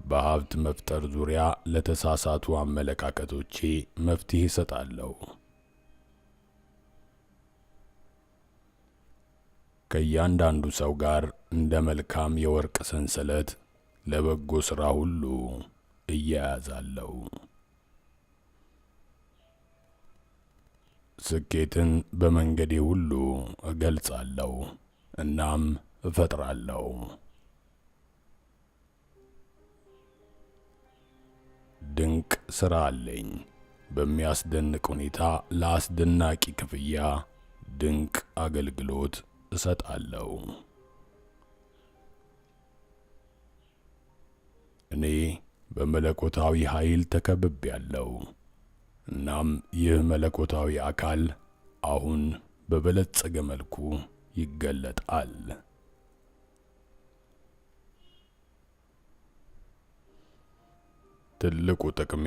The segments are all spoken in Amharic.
በሀብት መፍጠር ዙሪያ ለተሳሳቱ አመለካከቶቼ መፍትሄ እሰጣለሁ። ከእያንዳንዱ ሰው ጋር እንደ መልካም የወርቅ ሰንሰለት ለበጎ ሥራ ሁሉ እያያዛለሁ። ስኬትን በመንገዴ ሁሉ እገልጻለሁ እናም እፈጥራለሁ። ድንቅ ሥራ አለኝ። በሚያስደንቅ ሁኔታ ለአስደናቂ ክፍያ ድንቅ አገልግሎት እሰጣለሁ። እኔ በመለኮታዊ ኃይል ተከብቤያለሁ። እናም ይህ መለኮታዊ አካል አሁን በበለጸገ መልኩ ይገለጣል። ትልቁ ጥቅሜ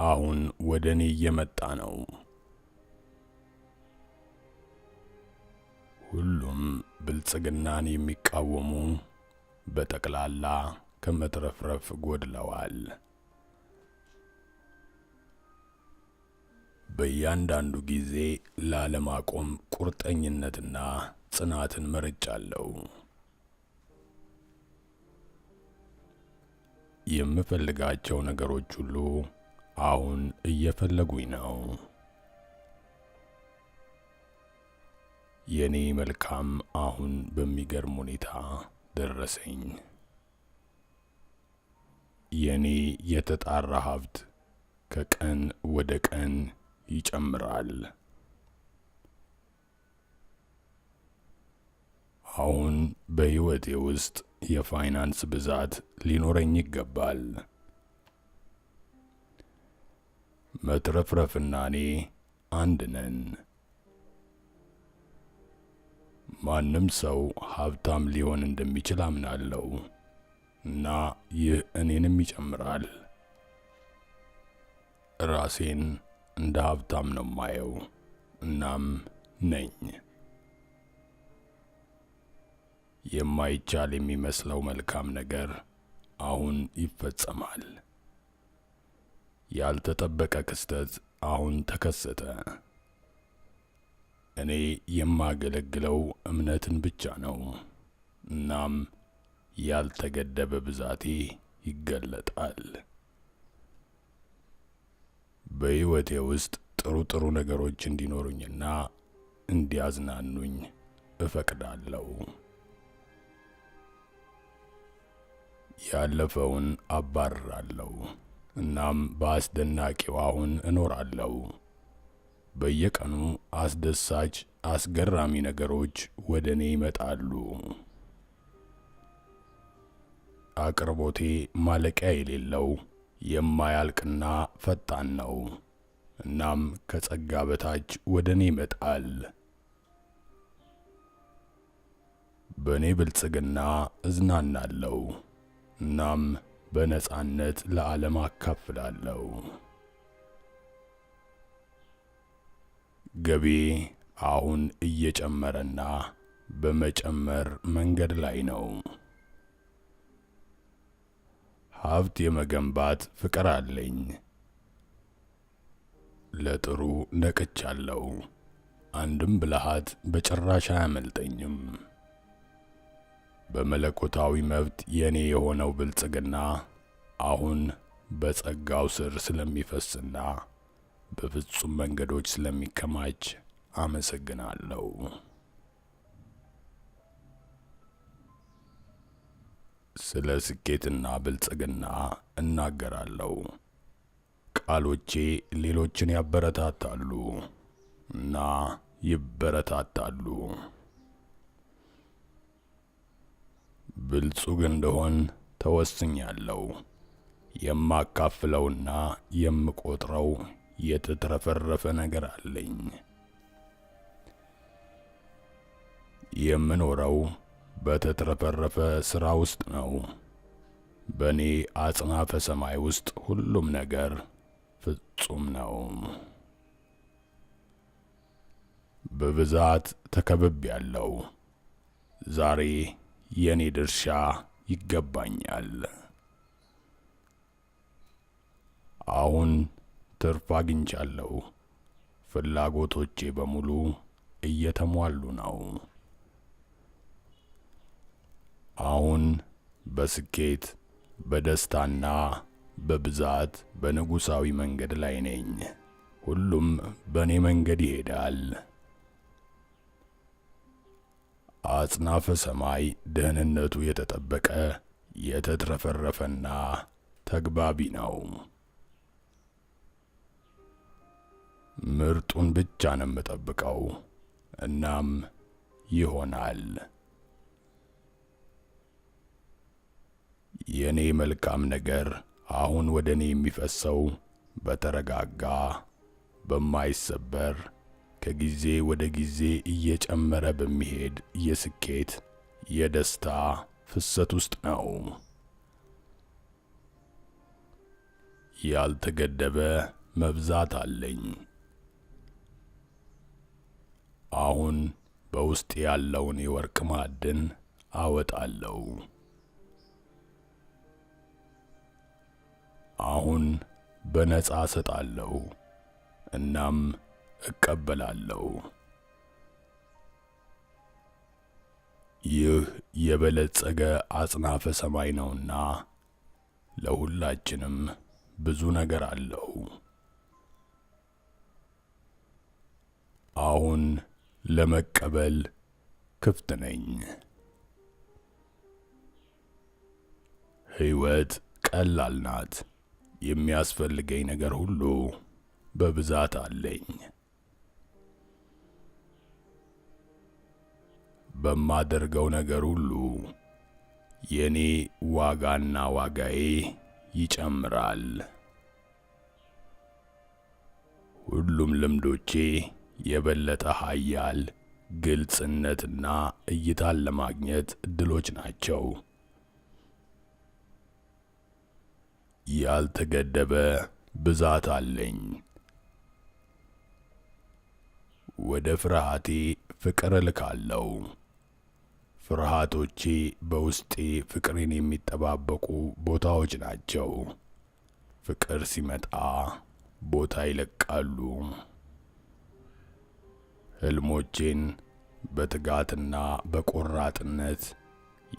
አሁን ወደ እኔ እየመጣ ነው። ሁሉም ብልጽግናን የሚቃወሙ በጠቅላላ ከመትረፍረፍ ጎድለዋል። በእያንዳንዱ ጊዜ ላለማቆም ቁርጠኝነትና ጽናትን መርጫለሁ። የምፈልጋቸው ነገሮች ሁሉ አሁን እየፈለጉኝ ነው። የኔ መልካም አሁን በሚገርም ሁኔታ ደረሰኝ። የኔ የተጣራ ሀብት ከቀን ወደ ቀን ይጨምራል። አሁን በሕይወቴ ውስጥ የፋይናንስ ብዛት ሊኖረኝ ይገባል። መትረፍረፍና እኔ አንድ ነን። ማንም ሰው ሀብታም ሊሆን እንደሚችል አምናለሁ እና ይህ እኔንም ይጨምራል። ራሴን እንደ ሀብታም ነው ማየው፣ እናም ነኝ። የማይቻል የሚመስለው መልካም ነገር አሁን ይፈጸማል። ያልተጠበቀ ክስተት አሁን ተከሰተ። እኔ የማገለግለው እምነትን ብቻ ነው። እናም ያልተገደበ ብዛቴ ይገለጣል። በሕይወቴ ውስጥ ጥሩ ጥሩ ነገሮች እንዲኖሩኝና እንዲያዝናኑኝ እፈቅዳለሁ። ያለፈውን አባርራለሁ፣ እናም በአስደናቂው አሁን እኖራለሁ። በየቀኑ አስደሳች፣ አስገራሚ ነገሮች ወደ እኔ ይመጣሉ። አቅርቦቴ ማለቂያ የሌለው የማያልቅና ፈጣን ነው። እናም ከጸጋ በታች ወደ እኔ ይመጣል። በእኔ ብልጽግና እዝናናለሁ፣ እናም በነጻነት ለዓለም አካፍላለሁ። ገቢ አሁን እየጨመረና በመጨመር መንገድ ላይ ነው። ሀብት የመገንባት ፍቅር አለኝ። ለጥሩ ነቅቻለሁ። አንድም ብልሃት በጭራሽ አያመልጠኝም። በመለኮታዊ መብት የኔ የሆነው ብልጽግና አሁን በጸጋው ስር ስለሚፈስና በፍጹም መንገዶች ስለሚከማች አመሰግናለሁ። ስለ ስኬትና ብልጽግና እናገራለሁ። ቃሎቼ ሌሎችን ያበረታታሉ እና ይበረታታሉ። ብልጹግ እንደሆን ተወስኛለሁ። የማካፍለውና የምቆጥረው የተትረፈረፈ ነገር አለኝ። የምኖረው በተትረፈረፈ ሥራ ውስጥ ነው። በእኔ አጽናፈ ሰማይ ውስጥ ሁሉም ነገር ፍጹም ነው። በብዛት ተከብቤያለሁ። ዛሬ የኔ ድርሻ ይገባኛል። አሁን ትርፍ አግኝቻለሁ። ፍላጎቶቼ በሙሉ እየተሟሉ ነው። አሁን በስኬት፣ በደስታና በብዛት በንጉሣዊ መንገድ ላይ ነኝ። ሁሉም በእኔ መንገድ ይሄዳል። አጽናፈ ሰማይ ደህንነቱ የተጠበቀ፣ የተትረፈረፈና ተግባቢ ነው። ምርጡን ብቻ ነው የምጠብቀው፣ እናም ይሆናል። የኔ መልካም ነገር አሁን ወደ እኔ የሚፈሰው በተረጋጋ፣ በማይሰበር፣ ከጊዜ ወደ ጊዜ እየጨመረ በሚሄድ የስኬት፣ የደስታ ፍሰት ውስጥ ነው። ያልተገደበ መብዛት አለኝ። አሁን በውስጥ ያለውን የወርቅ ማዕድን አወጣለሁ። አሁን በነጻ እሰጣለሁ፣ እናም እቀበላለሁ። ይህ የበለጸገ አጽናፈ ሰማይ ነውና ለሁላችንም ብዙ ነገር አለው። አሁን ለመቀበል ክፍት ነኝ። ሕይወት ቀላል ናት። የሚያስፈልገኝ ነገር ሁሉ በብዛት አለኝ። በማደርገው ነገር ሁሉ የኔ ዋጋና ዋጋዬ ይጨምራል። ሁሉም ልምዶቼ የበለጠ ኃያል፣ ግልጽነትና እይታን ለማግኘት እድሎች ናቸው። ያልተገደበ ብዛት አለኝ። ወደ ፍርሃቴ ፍቅር እልካለሁ። ፍርሃቶቼ በውስጤ ፍቅሬን የሚጠባበቁ ቦታዎች ናቸው። ፍቅር ሲመጣ ቦታ ይለቃሉ። ሕልሞቼን በትጋትና በቆራጥነት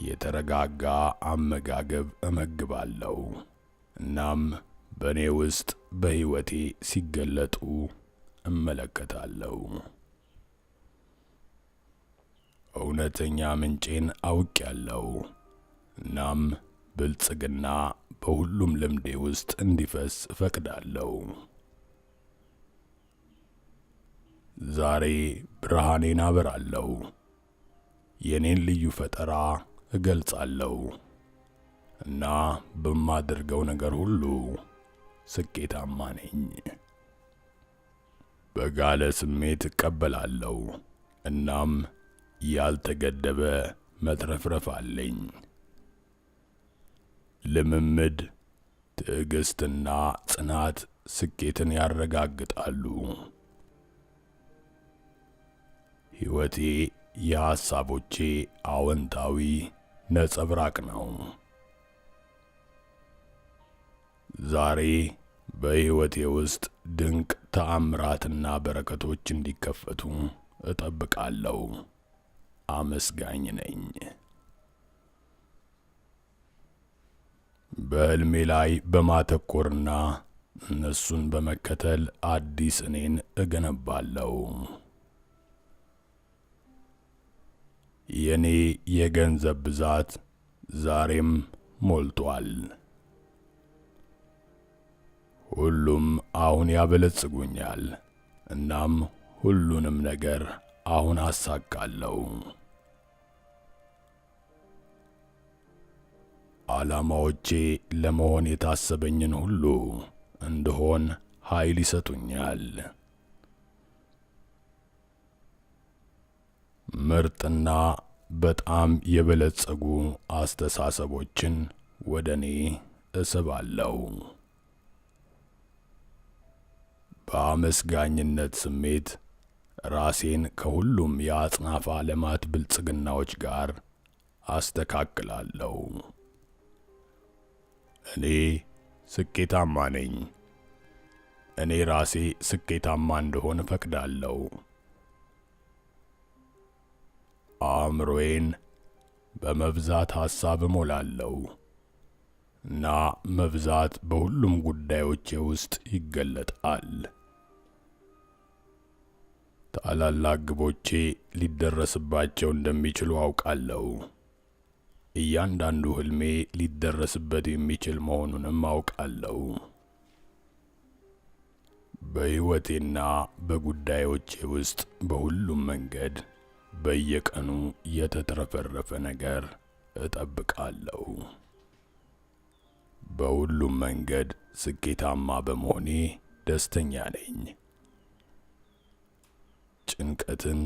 የተረጋጋ አመጋገብ እመግባለሁ። እናም በእኔ ውስጥ በሕይወቴ ሲገለጡ እመለከታለሁ። እውነተኛ ምንጬን አውቄያለሁ። እናም ብልጽግና በሁሉም ልምዴ ውስጥ እንዲፈስ እፈቅዳለሁ። ዛሬ ብርሃኔን አበራለሁ። የኔን ልዩ ፈጠራ እገልጻለሁ እና በማደርገው ነገር ሁሉ ስኬታማ ነኝ። በጋለ ስሜት እቀበላለሁ፣ እናም ያልተገደበ መትረፍረፍ አለኝ። ልምምድ፣ ትዕግስትና ጽናት ስኬትን ያረጋግጣሉ። ሕይወቴ የሐሳቦቼ አዎንታዊ ነጸብራቅ ነው። ዛሬ በሕይወቴ ውስጥ ድንቅ ተአምራትና በረከቶች እንዲከፈቱ እጠብቃለሁ። አመስጋኝ ነኝ። በሕልሜ ላይ በማተኮርና እነሱን በመከተል አዲስ እኔን እገነባለሁ። የኔ የገንዘብ ብዛት ዛሬም ሞልቷል። ሁሉም አሁን ያበለጽጉኛል። እናም ሁሉንም ነገር አሁን አሳካለሁ። ዓላማዎቼ ለመሆን የታሰበኝን ሁሉ እንድሆን ኃይል ይሰጡኛል። ምርጥና በጣም የበለጸጉ አስተሳሰቦችን ወደ እኔ እስባለሁ። በአመስጋኝነት ስሜት ራሴን ከሁሉም የአጽናፈ ዓለማት ብልጽግናዎች ጋር አስተካክላለሁ። እኔ ስኬታማ ነኝ። እኔ ራሴ ስኬታማ እንደሆን እፈቅዳለሁ። አእምሮዬን በመብዛት ሐሳብ እሞላለሁ እና መብዛት በሁሉም ጉዳዮቼ ውስጥ ይገለጣል። ታላላቅ ግቦቼ ሊደረስባቸው እንደሚችሉ አውቃለሁ። እያንዳንዱ ሕልሜ ሊደረስበት የሚችል መሆኑንም አውቃለሁ። በሕይወቴና በጉዳዮቼ ውስጥ በሁሉም መንገድ በየቀኑ የተትረፈረፈ ነገር እጠብቃለሁ። በሁሉም መንገድ ስኬታማ በመሆኔ ደስተኛ ነኝ። ጭንቀትን፣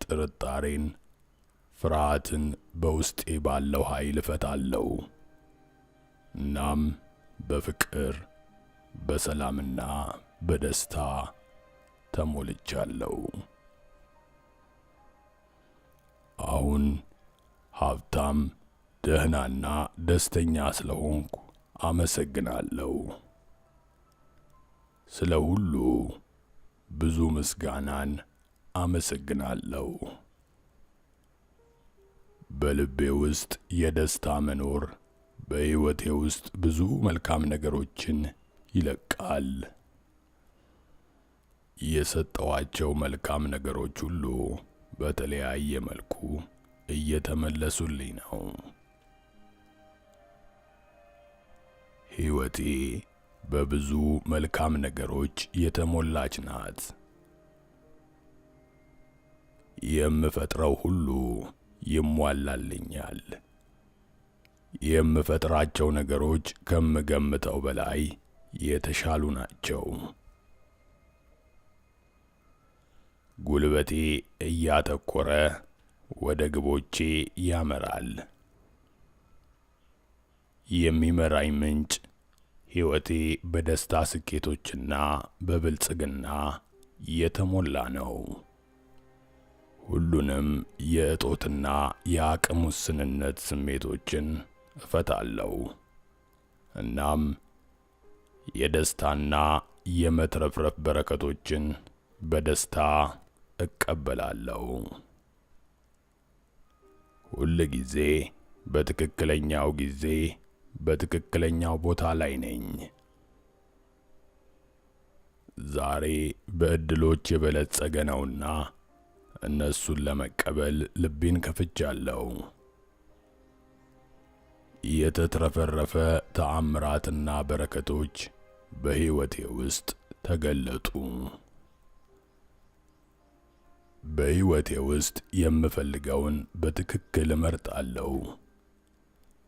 ጥርጣሬን፣ ፍርሃትን በውስጤ ባለው ኃይል እፈታለሁ። እናም በፍቅር፣ በሰላምና በደስታ ተሞልቻለሁ። አሁን ሀብታም፣ ደህናና ደስተኛ ስለሆንኩ አመሰግናለሁ። ስለ ሁሉ ብዙ ምስጋናን አመሰግናለሁ። በልቤ ውስጥ የደስታ መኖር በሕይወቴ ውስጥ ብዙ መልካም ነገሮችን ይለቃል። የሰጠኋቸው መልካም ነገሮች ሁሉ በተለያየ መልኩ እየተመለሱልኝ ነው። ሕይወቴ በብዙ መልካም ነገሮች የተሞላች ናት። የምፈጥረው ሁሉ ይሟላልኛል። የምፈጥራቸው ነገሮች ከምገምተው በላይ የተሻሉ ናቸው። ጉልበቴ እያተኮረ ወደ ግቦቼ ያመራል። የሚመራኝ ምንጭ ሕይወቴ በደስታ፣ ስኬቶችና በብልጽግና የተሞላ ነው። ሁሉንም የእጦትና የአቅም ውስንነት ስሜቶችን እፈታለሁ። እናም የደስታና የመትረፍረፍ በረከቶችን በደስታ እቀበላለሁ። ሁል ጊዜ በትክክለኛው ጊዜ በትክክለኛው ቦታ ላይ ነኝ። ዛሬ በዕድሎች የበለጸገ ነውና እነሱን ለመቀበል ልቤን ከፍቻለሁ። የተትረፈረፈ ተአምራትና በረከቶች በሕይወቴ ውስጥ ተገለጡ። በሕይወቴ ውስጥ የምፈልገውን በትክክል እመርጣለሁ።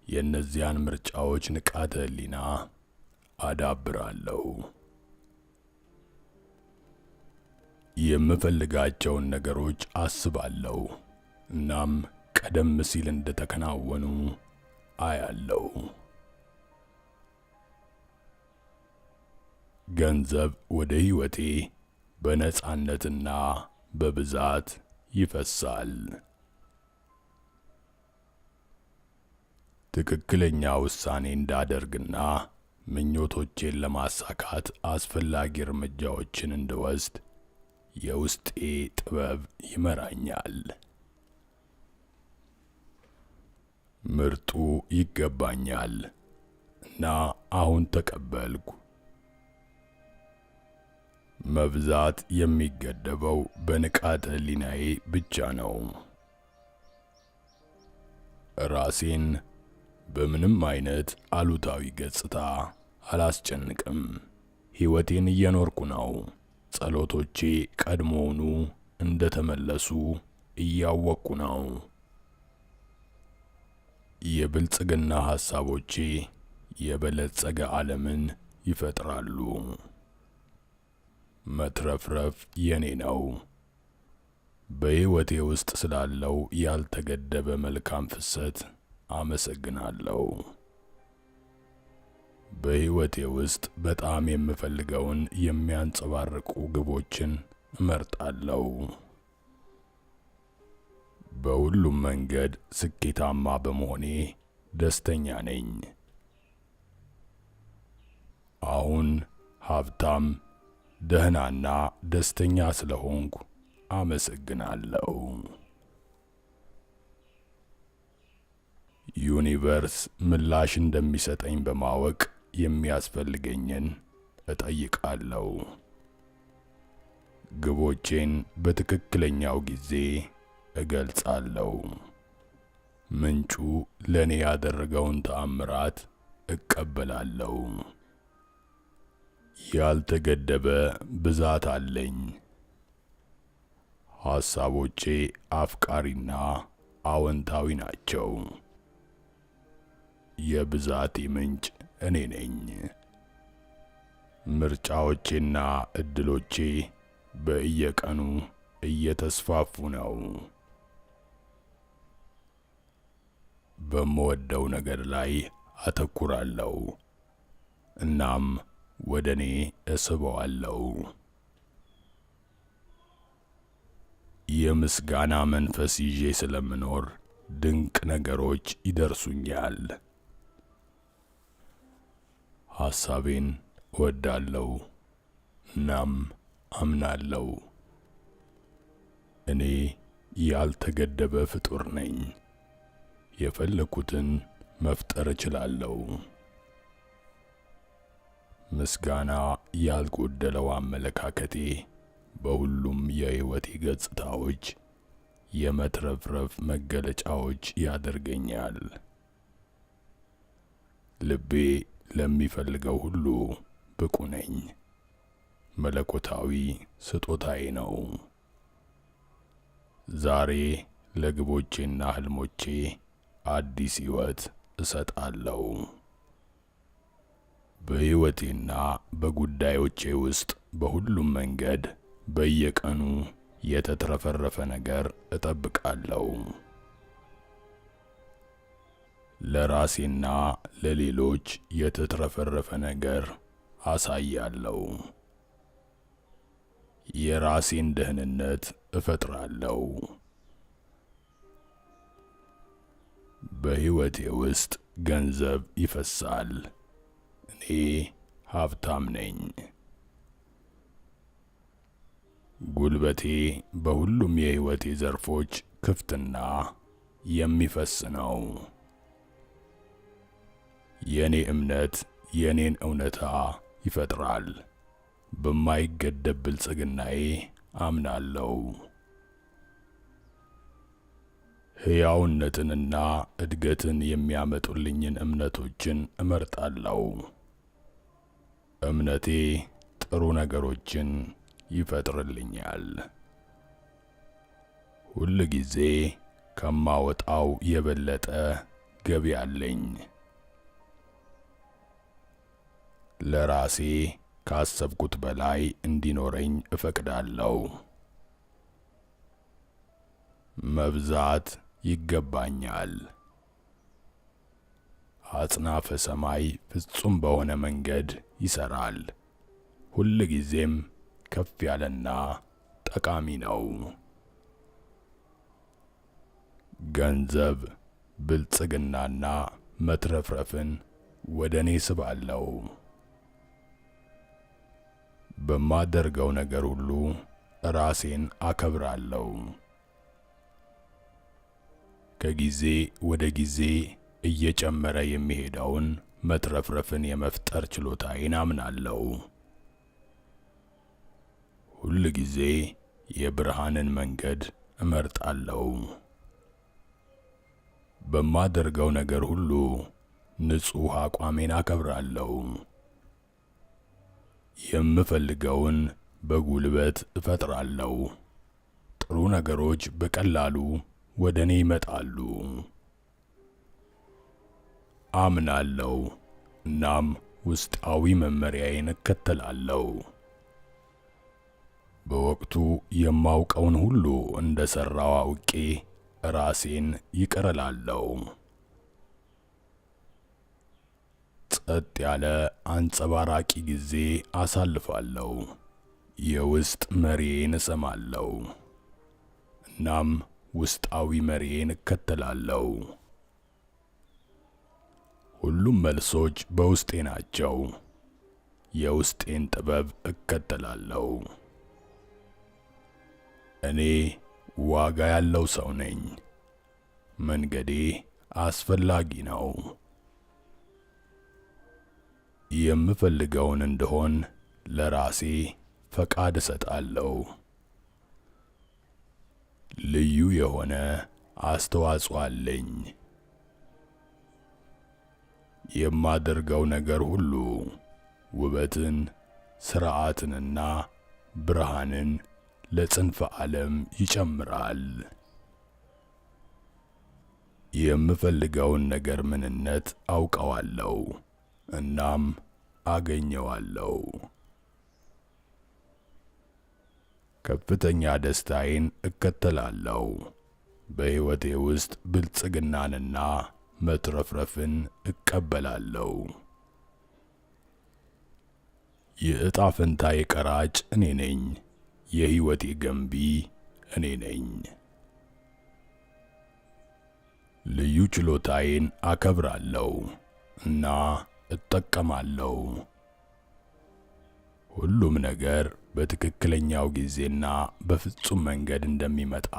የእነዚያን ምርጫዎች ንቃተ ሕሊና አዳብራለሁ። የምፈልጋቸውን ነገሮች አስባለሁ፣ እናም ቀደም ሲል እንደተከናወኑ አያለሁ። ገንዘብ ወደ ሕይወቴ በነጻነትና በብዛት ይፈሳል። ትክክለኛ ውሳኔ እንዳደርግና ምኞቶቼን ለማሳካት አስፈላጊ እርምጃዎችን እንድወስድ የውስጤ ጥበብ ይመራኛል። ምርጡ ይገባኛል እና አሁን ተቀበልኩ። መብዛት የሚገደበው በንቃተ ሕሊናዬ ብቻ ነው። ራሴን በምንም አይነት አሉታዊ ገጽታ አላስጨንቅም። ሕይወቴን እየኖርኩ ነው። ጸሎቶቼ ቀድሞውኑ እንደተመለሱ እያወቅኩ ነው። የብልጽግና ሐሳቦቼ የበለጸገ ዓለምን ይፈጥራሉ። መትረፍረፍ የኔ ነው። በሕይወቴ ውስጥ ስላለው ያልተገደበ መልካም ፍሰት አመሰግናለሁ። በሕይወቴ ውስጥ በጣም የምፈልገውን የሚያንጸባርቁ ግቦችን እመርጣለሁ። በሁሉም መንገድ ስኬታማ በመሆኔ ደስተኛ ነኝ። አሁን ሀብታም፣ ደህናና ደስተኛ ስለሆንኩ አመሰግናለሁ። Universe ምላሽ እንደሚሰጠኝ በማወቅ የሚያስፈልገኝን እጠይቃለሁ። ግቦቼን በትክክለኛው ጊዜ እገልጻለሁ። ምንጩ ለእኔ ያደረገውን ተአምራት እቀበላለሁ። ያልተገደበ ብዛት አለኝ። ሐሳቦቼ አፍቃሪና አወንታዊ ናቸው። የብዛቴ ምንጭ እኔ ነኝ። ምርጫዎቼና እድሎቼ በየቀኑ እየተስፋፉ ነው። በምወደው ነገር ላይ አተኩራለሁ፣ እናም ወደ እኔ እስበዋለሁ። የምስጋና መንፈስ ይዤ ስለምኖር ድንቅ ነገሮች ይደርሱኛል። ሐሳቤን እወዳለሁ እናም አምናለሁ። እኔ ያልተገደበ ፍጡር ነኝ። የፈለኩትን መፍጠር እችላለሁ። ምስጋና ያልጎደለው አመለካከቴ በሁሉም የሕይወቴ ገጽታዎች የመትረፍረፍ መገለጫዎች ያደርገኛል። ልቤ ለሚፈልገው ሁሉ ብቁ ነኝ። መለኮታዊ ስጦታዬ ነው። ዛሬ ለግቦቼና ህልሞቼ አዲስ ሕይወት እሰጣለሁ። በሕይወቴና በጉዳዮቼ ውስጥ በሁሉም መንገድ በየቀኑ የተትረፈረፈ ነገር እጠብቃለሁ። ለራሴና ለሌሎች የተትረፈረፈ ነገር አሳያለሁ። የራሴን ደህንነት እፈጥራለሁ። በሕይወቴ ውስጥ ገንዘብ ይፈሳል። እኔ ሀብታም ነኝ። ጉልበቴ በሁሉም የሕይወቴ ዘርፎች ክፍትና የሚፈስ ነው። የኔ እምነት የኔን እውነታ ይፈጥራል። በማይገደብ ብልጽግናዬ አምናለሁ። ሕያውነትንና እድገትን የሚያመጡልኝን እምነቶችን እመርጣለሁ። እምነቴ ጥሩ ነገሮችን ይፈጥርልኛል። ሁል ጊዜ ከማወጣው የበለጠ ገቢ አለኝ። ለራሴ ካሰብኩት በላይ እንዲኖረኝ እፈቅዳለሁ። መብዛት ይገባኛል። አጽናፈ ሰማይ ፍጹም በሆነ መንገድ ይሰራል። ሁል ጊዜም ከፍ ያለና ጠቃሚ ነው። ገንዘብ፣ ብልጽግናና መትረፍረፍን ወደ እኔ ስባለው። በማደርገው ነገር ሁሉ ራሴን አከብራለሁ። ከጊዜ ወደ ጊዜ እየጨመረ የሚሄደውን መትረፍረፍን የመፍጠር ችሎታዬን አምናለሁ። ሁል ጊዜ የብርሃንን መንገድ እመርጣለሁ። በማደርገው ነገር ሁሉ ንጹሕ አቋሜን አከብራለሁ። የምፈልገውን በጉልበት እፈጥራለሁ። ጥሩ ነገሮች በቀላሉ ወደ እኔ ይመጣሉ። አምናለሁ፣ እናም ውስጣዊ መመሪያዬን እከተላለሁ። በወቅቱ የማውቀውን ሁሉ እንደ ሠራው አውቄ ራሴን ይቅር እላለሁ። ጸጥ ያለ አንጸባራቂ ጊዜ አሳልፋለሁ። የውስጥ መሪዬን እሰማለሁ፣ እናም ውስጣዊ መሪዬን እከተላለሁ። ሁሉም መልሶች በውስጤ ናቸው። የውስጤን ጥበብ እከተላለሁ። እኔ ዋጋ ያለው ሰው ነኝ። መንገዴ አስፈላጊ ነው። የምፈልገውን እንድሆን ለራሴ ፈቃድ እሰጣለሁ። ልዩ የሆነ አስተዋጽኦ አለኝ። የማደርገው ነገር ሁሉ ውበትን፣ ሥርዓትንና ብርሃንን ለጽንፈ ዓለም ይጨምራል። የምፈልገውን ነገር ምንነት አውቀዋለሁ እናም አገኘዋለሁ። ከፍተኛ ደስታዬን እከተላለሁ። በሕይወቴ ውስጥ ብልጽግናንና መትረፍረፍን እቀበላለሁ። የዕጣ ፈንታዬ ቀራጭ እኔ ነኝ። የሕይወቴ ገንቢ እኔ ነኝ። ልዩ ችሎታዬን አከብራለሁ እና እጠቀማለሁ። ሁሉም ነገር በትክክለኛው ጊዜና በፍጹም መንገድ እንደሚመጣ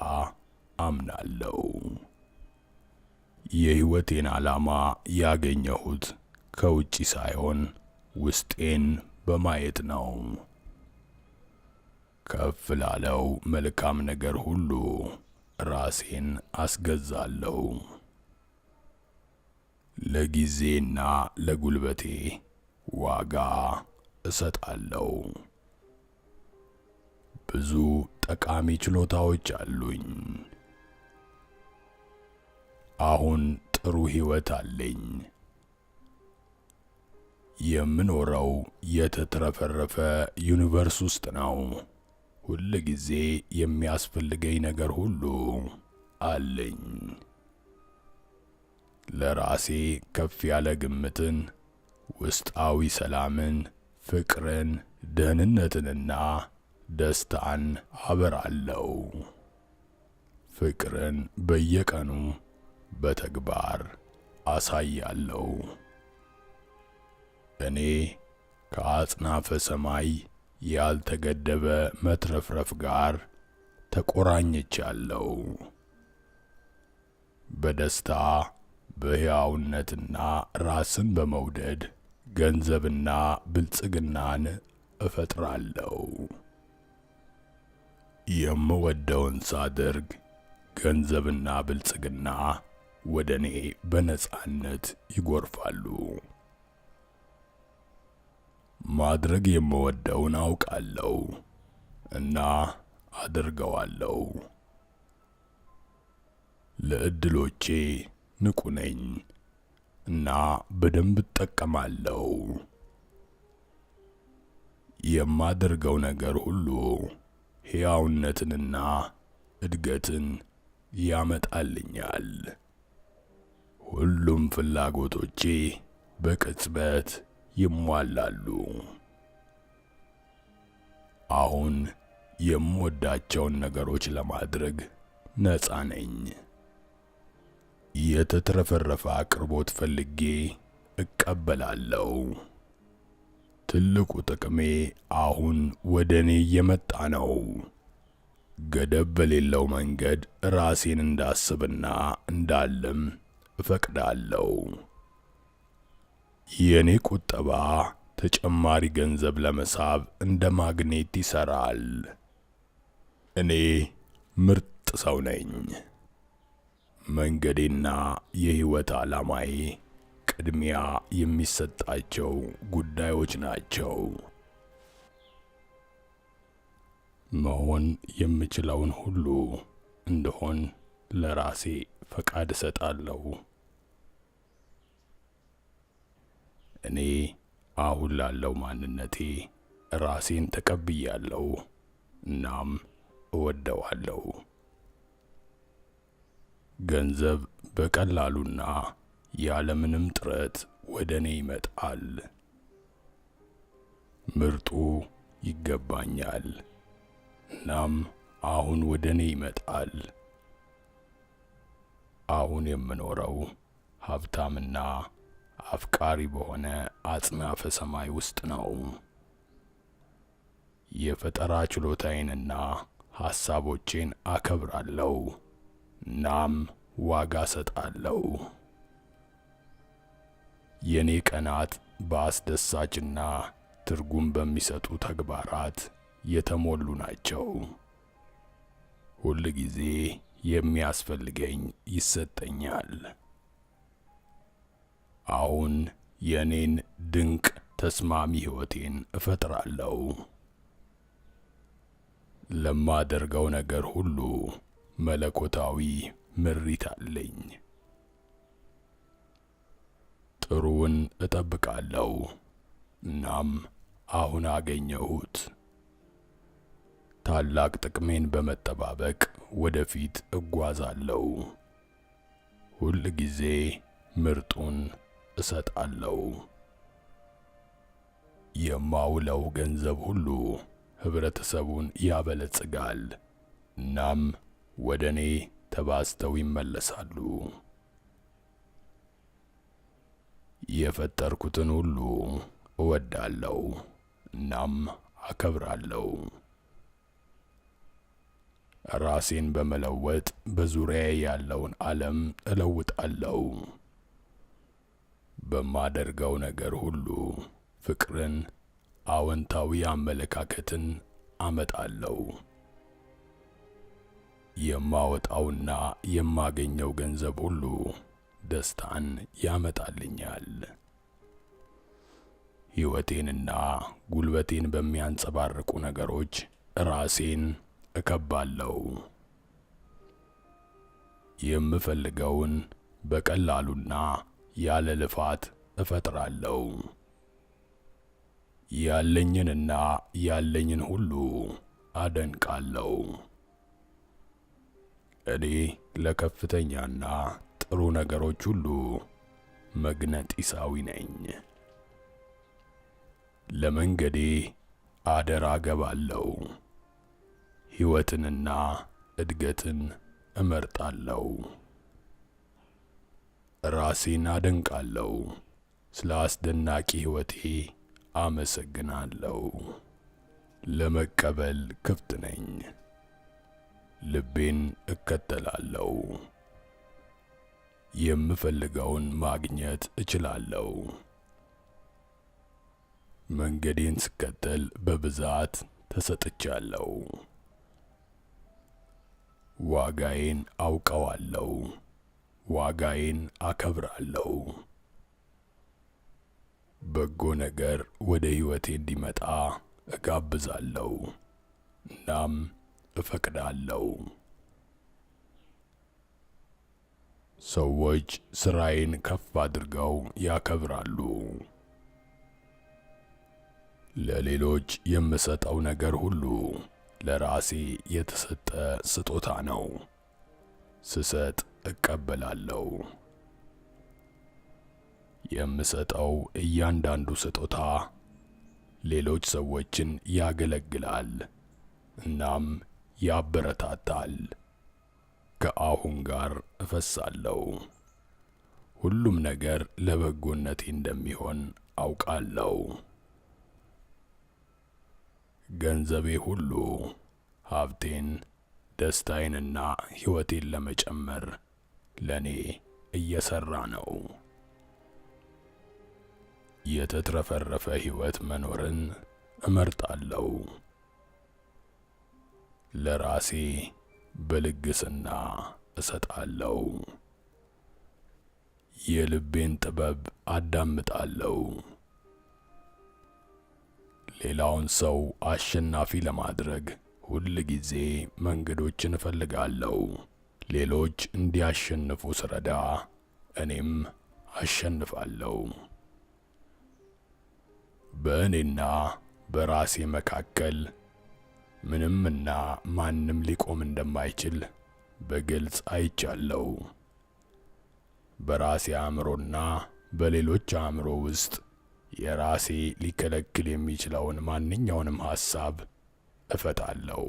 አምናለሁ። የሕይወቴን ዓላማ ያገኘሁት ከውጪ ሳይሆን ውስጤን በማየት ነው። ከፍ ላለው መልካም ነገር ሁሉ ራሴን አስገዛለሁ። ለጊዜና ለጉልበቴ ዋጋ እሰጣለሁ። ብዙ ጠቃሚ ችሎታዎች አሉኝ። አሁን ጥሩ ሕይወት አለኝ። የምኖረው የተትረፈረፈ universe ውስጥ ነው። ሁል ጊዜ የሚያስፈልገኝ ነገር ሁሉ አለኝ። ለራሴ ከፍ ያለ ግምትን፣ ውስጣዊ ሰላምን፣ ፍቅርን፣ ደህንነትንና ደስታን አበራለሁ። ፍቅርን በየቀኑ በተግባር አሳያለሁ። እኔ ከአጽናፈ ሰማይ ያልተገደበ መትረፍረፍ ጋር ተቆራኝቻለሁ። በደስታ፣ በሕያውነትና ራስን በመውደድ ገንዘብና ብልጽግናን እፈጥራለሁ። የምወደውን ሳደርግ ገንዘብና ብልጽግና ወደ እኔ በነጻነት ይጎርፋሉ። ማድረግ የምወደውን አውቃለሁ እና አደርገዋለሁ። ለእድሎቼ ንቁ ነኝ እና በደንብ እጠቀማለሁ። የማደርገው ነገር ሁሉ ሕያውነትንና እድገትን ያመጣልኛል። ሁሉም ፍላጎቶቼ በቅጽበት ይሟላሉ። አሁን የምወዳቸውን ነገሮች ለማድረግ ነፃ ነኝ። የተትረፈረፈ አቅርቦት ፈልጌ እቀበላለሁ። ትልቁ ጥቅሜ አሁን ወደ እኔ እየመጣ ነው። ገደብ በሌለው መንገድ ራሴን እንዳስብና እንዳልም እፈቅዳለሁ። የእኔ ቁጠባ ተጨማሪ ገንዘብ ለመሳብ እንደ ማግኔት ይሠራል። እኔ ምርጥ ሰው ነኝ። መንገዴና የሕይወት ዓላማዬ ቅድሚያ የሚሰጣቸው ጉዳዮች ናቸው። መሆን የምችለውን ሁሉ እንድሆን ለራሴ ፈቃድ እሰጣለሁ። እኔ አሁን ላለው ማንነቴ ራሴን ተቀብያለሁ፣ እናም እወደዋለሁ። ገንዘብ በቀላሉና ያለምንም ጥረት ወደ እኔ ይመጣል። ምርጡ ይገባኛል፣ እናም አሁን ወደ እኔ ይመጣል። አሁን የምኖረው ሀብታምና አፍቃሪ በሆነ አጽናፈ ሰማይ ውስጥ ነው። የፈጠራ ችሎታዬንና ሐሳቦቼን አከብራለሁ እናም ዋጋ እሰጣለሁ። የኔ ቀናት በአስደሳችና ትርጉም በሚሰጡ ተግባራት የተሞሉ ናቸው። ሁል ጊዜ የሚያስፈልገኝ ይሰጠኛል። አሁን የኔን ድንቅ ተስማሚ ሕይወቴን እፈጥራለሁ። ለማደርገው ነገር ሁሉ መለኮታዊ ምሪት አለኝ። ጥሩውን እጠብቃለሁ፣ እናም አሁን አገኘሁት። ታላቅ ጥቅሜን በመጠባበቅ ወደፊት እጓዛለሁ። ሁል ጊዜ ምርጡን እሰጣለሁ። የማውለው ገንዘብ ሁሉ ህብረተሰቡን ያበለጽጋል፣ እናም ወደ እኔ ተባዝተው ይመለሳሉ። የፈጠርኩትን ሁሉ እወዳለሁ እናም አከብራለሁ። ራሴን በመለወጥ በዙሪያዬ ያለውን ዓለም እለውጣለሁ። በማደርገው ነገር ሁሉ ፍቅርን፣ አዎንታዊ አመለካከትን አመጣለሁ። የማወጣውና የማገኘው ገንዘብ ሁሉ ደስታን ያመጣልኛል። ሕይወቴንና ጉልበቴን በሚያንጸባርቁ ነገሮች ራሴን እከባለሁ። የምፈልገውን በቀላሉና ያለ ልፋት እፈጥራለሁ። ያለኝንና ያለኝን ሁሉ አደንቃለሁ። እኔ ለከፍተኛና ጥሩ ነገሮች ሁሉ መግነጢሳዊ ነኝ። ለመንገዴ አደራ ገባለሁ። ሕይወትንና እድገትን እመርጣለሁ። ራሴን አደንቃለሁ። ስለ አስደናቂ ሕይወቴ አመሰግናለሁ። ለመቀበል ክፍት ነኝ። ልቤን እከተላለሁ። የምፈልገውን ማግኘት እችላለሁ። መንገዴን ስከተል በብዛት ተሰጥቻለሁ። ዋጋዬን አውቀዋለሁ። ዋጋዬን አከብራለሁ። በጎ ነገር ወደ ሕይወቴ እንዲመጣ እጋብዛለሁ እናም እፈቅዳለሁ። ሰዎች ስራዬን ከፍ አድርገው ያከብራሉ። ለሌሎች የምሰጠው ነገር ሁሉ ለራሴ የተሰጠ ስጦታ ነው። ስሰጥ እቀበላለሁ። የምሰጠው እያንዳንዱ ስጦታ ሌሎች ሰዎችን ያገለግላል እናም ያበረታታል። ከአሁን ጋር እፈሳለሁ። ሁሉም ነገር ለበጎነቴ እንደሚሆን አውቃለሁ። ገንዘቤ ሁሉ ሀብቴን፣ ደስታዬንና ሕይወቴን ለመጨመር ለኔ እየሰራ ነው። የተትረፈረፈ ሕይወት መኖርን እመርጣለሁ። ለራሴ በልግስና እሰጣለሁ። የልቤን ጥበብ አዳምጣለሁ። ሌላውን ሰው አሸናፊ ለማድረግ ሁል ጊዜ መንገዶችን እፈልጋለሁ። ሌሎች እንዲያሸንፉ ስረዳ እኔም አሸንፋለሁ። በእኔና በራሴ መካከል ምንምና ማንም ሊቆም እንደማይችል በግልጽ አይቻለሁ። በራሴ አእምሮና በሌሎች አእምሮ ውስጥ የራሴ ሊከለክል የሚችለውን ማንኛውንም ሐሳብ እፈታለሁ።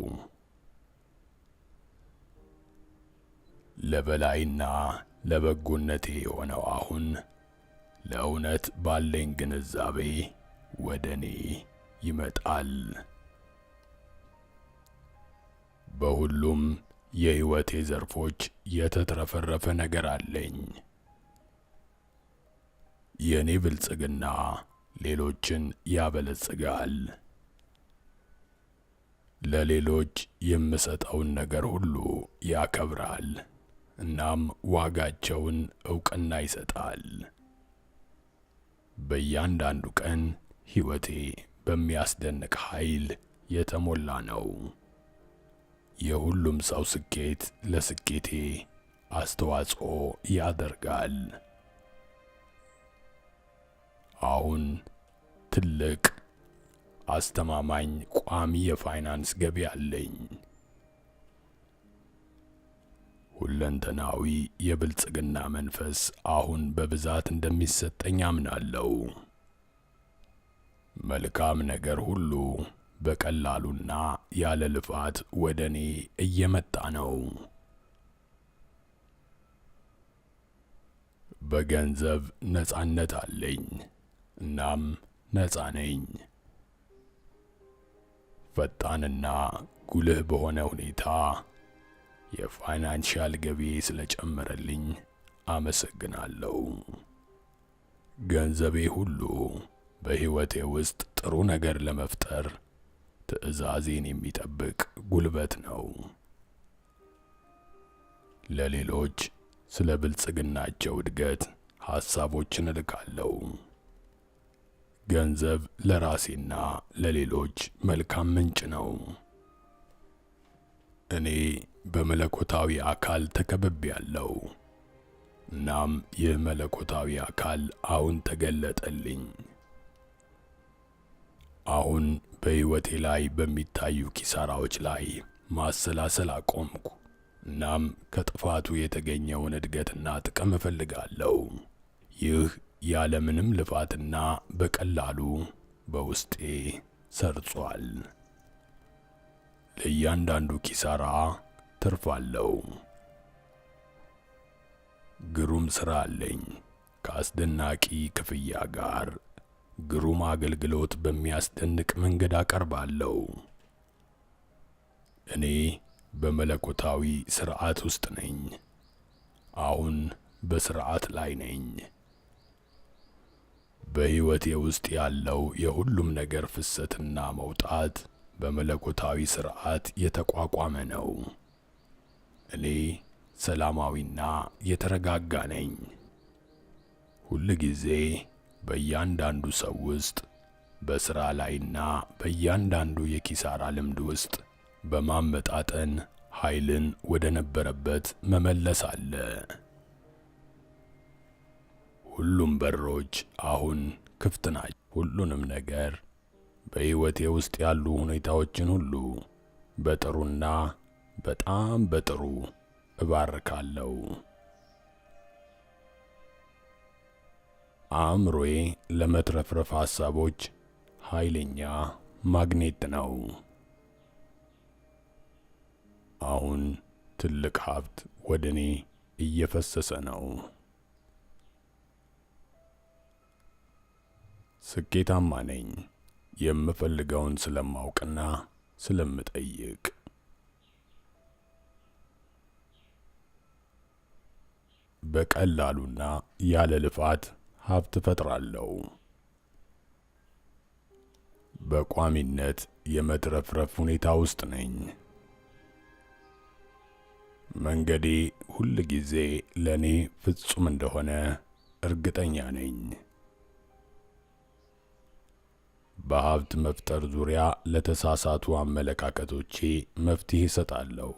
ለበላይና ለበጎነቴ የሆነው አሁን ለእውነት ባለኝ ግንዛቤ ወደ እኔ ይመጣል። በሁሉም የሕይወቴ ዘርፎች የተትረፈረፈ ነገር አለኝ። የእኔ ብልጽግና ሌሎችን ያበለጽጋል። ለሌሎች የምሰጠውን ነገር ሁሉ ያከብራል፣ እናም ዋጋቸውን ዕውቅና ይሰጣል። በእያንዳንዱ ቀን ሕይወቴ በሚያስደንቅ ኃይል የተሞላ ነው። የሁሉም ሰው ስኬት ለስኬቴ አስተዋጽኦ ያደርጋል። አሁን ትልቅ አስተማማኝ ቋሚ የፋይናንስ ገቢ አለኝ። ሁለንተናዊ የብልጽግና መንፈስ አሁን በብዛት እንደሚሰጠኝ አምናለሁ። መልካም ነገር ሁሉ በቀላሉና ያለ ልፋት ወደ እኔ እየመጣ ነው። በገንዘብ ነፃነት አለኝ፣ እናም ነፃ ነኝ። ፈጣንና ጉልህ በሆነ ሁኔታ የ financial ገቢ ስለጨመረልኝ አመሰግናለሁ። ገንዘቤ ሁሉ በሕይወቴ ውስጥ ጥሩ ነገር ለመፍጠር ትዕዛዜን የሚጠብቅ ጉልበት ነው። ለሌሎች ስለ ብልጽግናቸው እድገት ሐሳቦችን እልካለሁ። ገንዘብ ለራሴና ለሌሎች መልካም ምንጭ ነው። እኔ በመለኮታዊ አካል ተከብቤያለሁ። እናም ይህ መለኮታዊ አካል አሁን ተገለጠልኝ። አሁን በሕይወቴ ላይ በሚታዩ ኪሳራዎች ላይ ማሰላሰል አቆምኩ። እናም ከጥፋቱ የተገኘውን እድገትና ጥቅም እፈልጋለሁ። ይህ ያለምንም ልፋትና በቀላሉ በውስጤ ሰርጿል። ለእያንዳንዱ ኪሳራ ትርፍ አለው። ግሩም ሥራ አለኝ። ከአስደናቂ ክፍያ ጋር ግሩም አገልግሎት በሚያስደንቅ መንገድ አቀርባለሁ። እኔ በመለኮታዊ ሥርዓት ውስጥ ነኝ። አሁን በሥርዓት ላይ ነኝ። በሕይወቴ ውስጥ ያለው የሁሉም ነገር ፍሰትና መውጣት በመለኮታዊ ሥርዓት የተቋቋመ ነው። እኔ ሰላማዊና የተረጋጋ ነኝ። ሁል ጊዜ በእያንዳንዱ ሰው ውስጥ በሥራ ላይና በእያንዳንዱ የኪሳራ ልምድ ውስጥ በማመጣጠን ኃይልን ወደ ነበረበት መመለስ አለ። ሁሉም በሮች አሁን ክፍት ናቸው። ሁሉንም ነገር በሕይወቴ ውስጥ ያሉ ሁኔታዎችን ሁሉ በጥሩና በጣም በጥሩ እባርካለሁ። አእምሮዬ ለመትረፍረፍ ሐሳቦች ኃይለኛ ማግኔት ነው። አሁን ትልቅ ሀብት ወደ እኔ እየፈሰሰ ነው። ስኬታማ ነኝ የምፈልገውን ስለማውቅና ስለምጠይቅ። በቀላሉና ያለ ልፋት ሀብት እፈጥራለሁ። በቋሚነት የመትረፍረፍ ሁኔታ ውስጥ ነኝ። መንገዴ ሁል ጊዜ ለእኔ ፍጹም እንደሆነ እርግጠኛ ነኝ። በሀብት መፍጠር ዙሪያ ለተሳሳቱ አመለካከቶቼ መፍትሄ እሰጣለሁ።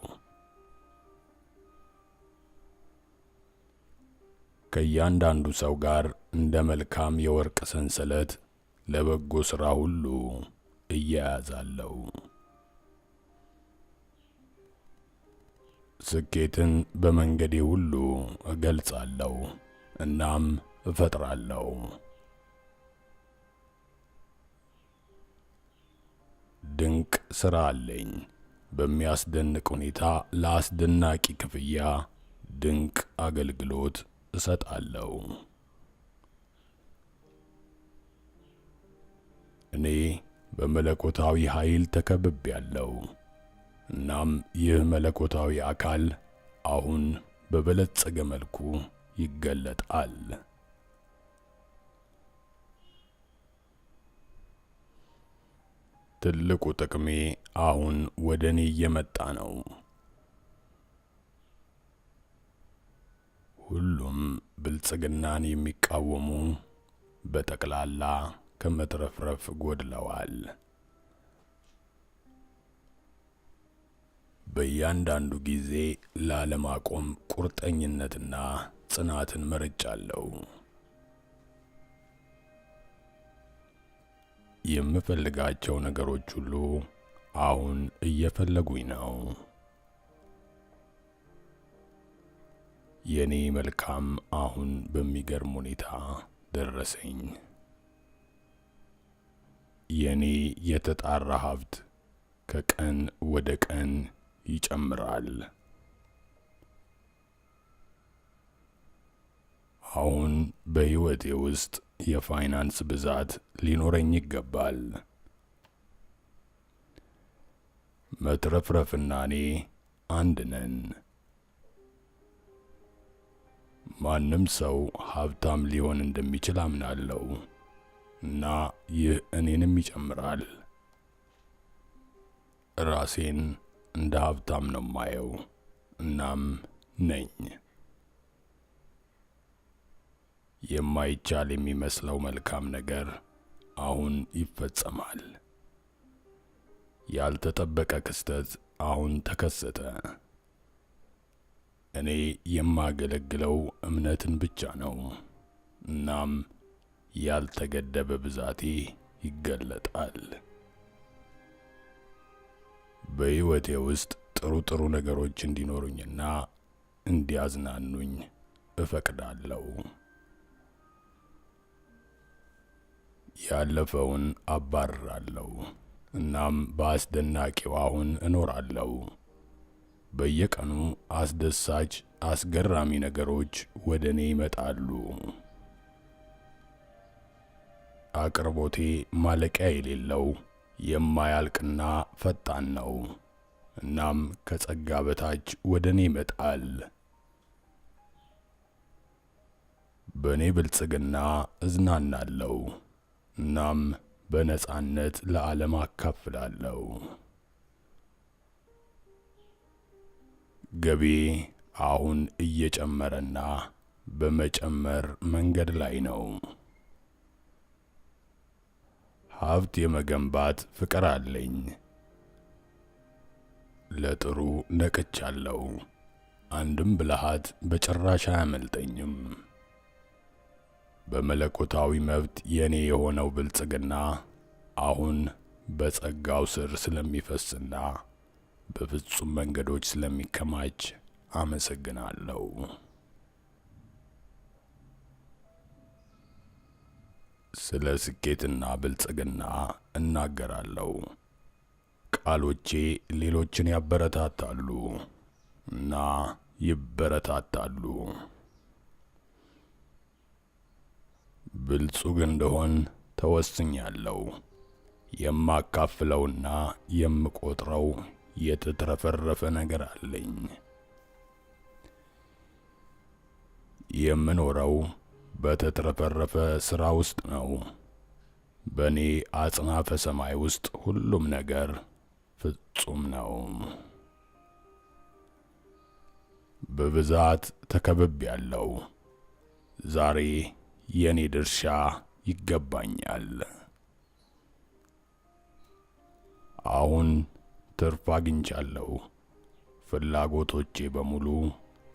ከእያንዳንዱ ሰው ጋር እንደ መልካም የወርቅ ሰንሰለት ለበጎ ሥራ ሁሉ እያያዛለሁ። ስኬትን በመንገዴ ሁሉ እገልጻለሁ እናም እፈጥራለሁ። ድንቅ ሥራ አለኝ። በሚያስደንቅ ሁኔታ ለአስደናቂ ክፍያ ድንቅ አገልግሎት እሰጣለሁ። እኔ በመለኮታዊ ኃይል ተከብቤያለሁ። እናም ይህ መለኮታዊ አካል አሁን በበለጸገ መልኩ ይገለጣል። ትልቁ ጥቅሜ አሁን ወደ እኔ እየመጣ ነው። ሁሉም ብልጽግናን የሚቃወሙ በጠቅላላ ከመትረፍረፍ ጎድለዋል። በእያንዳንዱ ጊዜ ላለማቆም ቁርጠኝነትና ጽናትን መርጫለሁ። የምፈልጋቸው ነገሮች ሁሉ አሁን እየፈለጉኝ ነው። የኔ መልካም አሁን በሚገርም ሁኔታ ደረሰኝ። የኔ የተጣራ ሀብት ከቀን ወደ ቀን ይጨምራል። አሁን በሕይወቴ ውስጥ የፋይናንስ ብዛት ሊኖረኝ ይገባል። መትረፍረፍና እኔ አንድ ነን። ማንም ሰው ሀብታም ሊሆን እንደሚችል አምናለሁ እና ይህ እኔንም ይጨምራል። ራሴን እንደ ሀብታም ነው ማየው፣ እናም ነኝ። የማይቻል የሚመስለው መልካም ነገር አሁን ይፈጸማል። ያልተጠበቀ ክስተት አሁን ተከሰተ። እኔ የማገለግለው እምነትን ብቻ ነው። እናም ያልተገደበ ብዛቴ ይገለጣል። በሕይወቴ ውስጥ ጥሩ ጥሩ ነገሮች እንዲኖሩኝና እንዲያዝናኑኝ እፈቅዳለሁ። ያለፈውን አባርራለሁ፣ እናም በአስደናቂው አሁን እኖራለሁ። በየቀኑ አስደሳች፣ አስገራሚ ነገሮች ወደ እኔ ይመጣሉ። አቅርቦቴ ማለቂያ የሌለው የማያልቅና ፈጣን ነው። እናም ከጸጋ በታች ወደ እኔ ይመጣል። በእኔ ብልጽግና እዝናናለሁ፣ እናም በነጻነት ለዓለም አካፍላለሁ። ገቢ አሁን እየጨመረና በመጨመር መንገድ ላይ ነው። ሀብት የመገንባት ፍቅር አለኝ። ለጥሩ ነቅቻለሁ። አንድም ብልሃት በጭራሽ አያመልጠኝም። በመለኮታዊ መብት የኔ የሆነው ብልጽግና አሁን በጸጋው ስር ስለሚፈስና በፍጹም መንገዶች ስለሚከማች አመሰግናለሁ። ስለ ስኬትና ብልጽግና እናገራለሁ። ቃሎቼ ሌሎችን ያበረታታሉ እና ይበረታታሉ። ብልጹግ እንደሆን ተወስኛለሁ። የማካፍለውና የምቆጥረው የተትረፈረፈ ነገር አለኝ። የምኖረው በተትረፈረፈ ሥራ ውስጥ ነው። በእኔ አጽናፈ ሰማይ ውስጥ ሁሉም ነገር ፍጹም ነው። በብዛት ተከብቤያለሁ። ዛሬ የኔ ድርሻ ይገባኛል። አሁን ትርፍ አግኝቻለሁ። ፍላጎቶቼ በሙሉ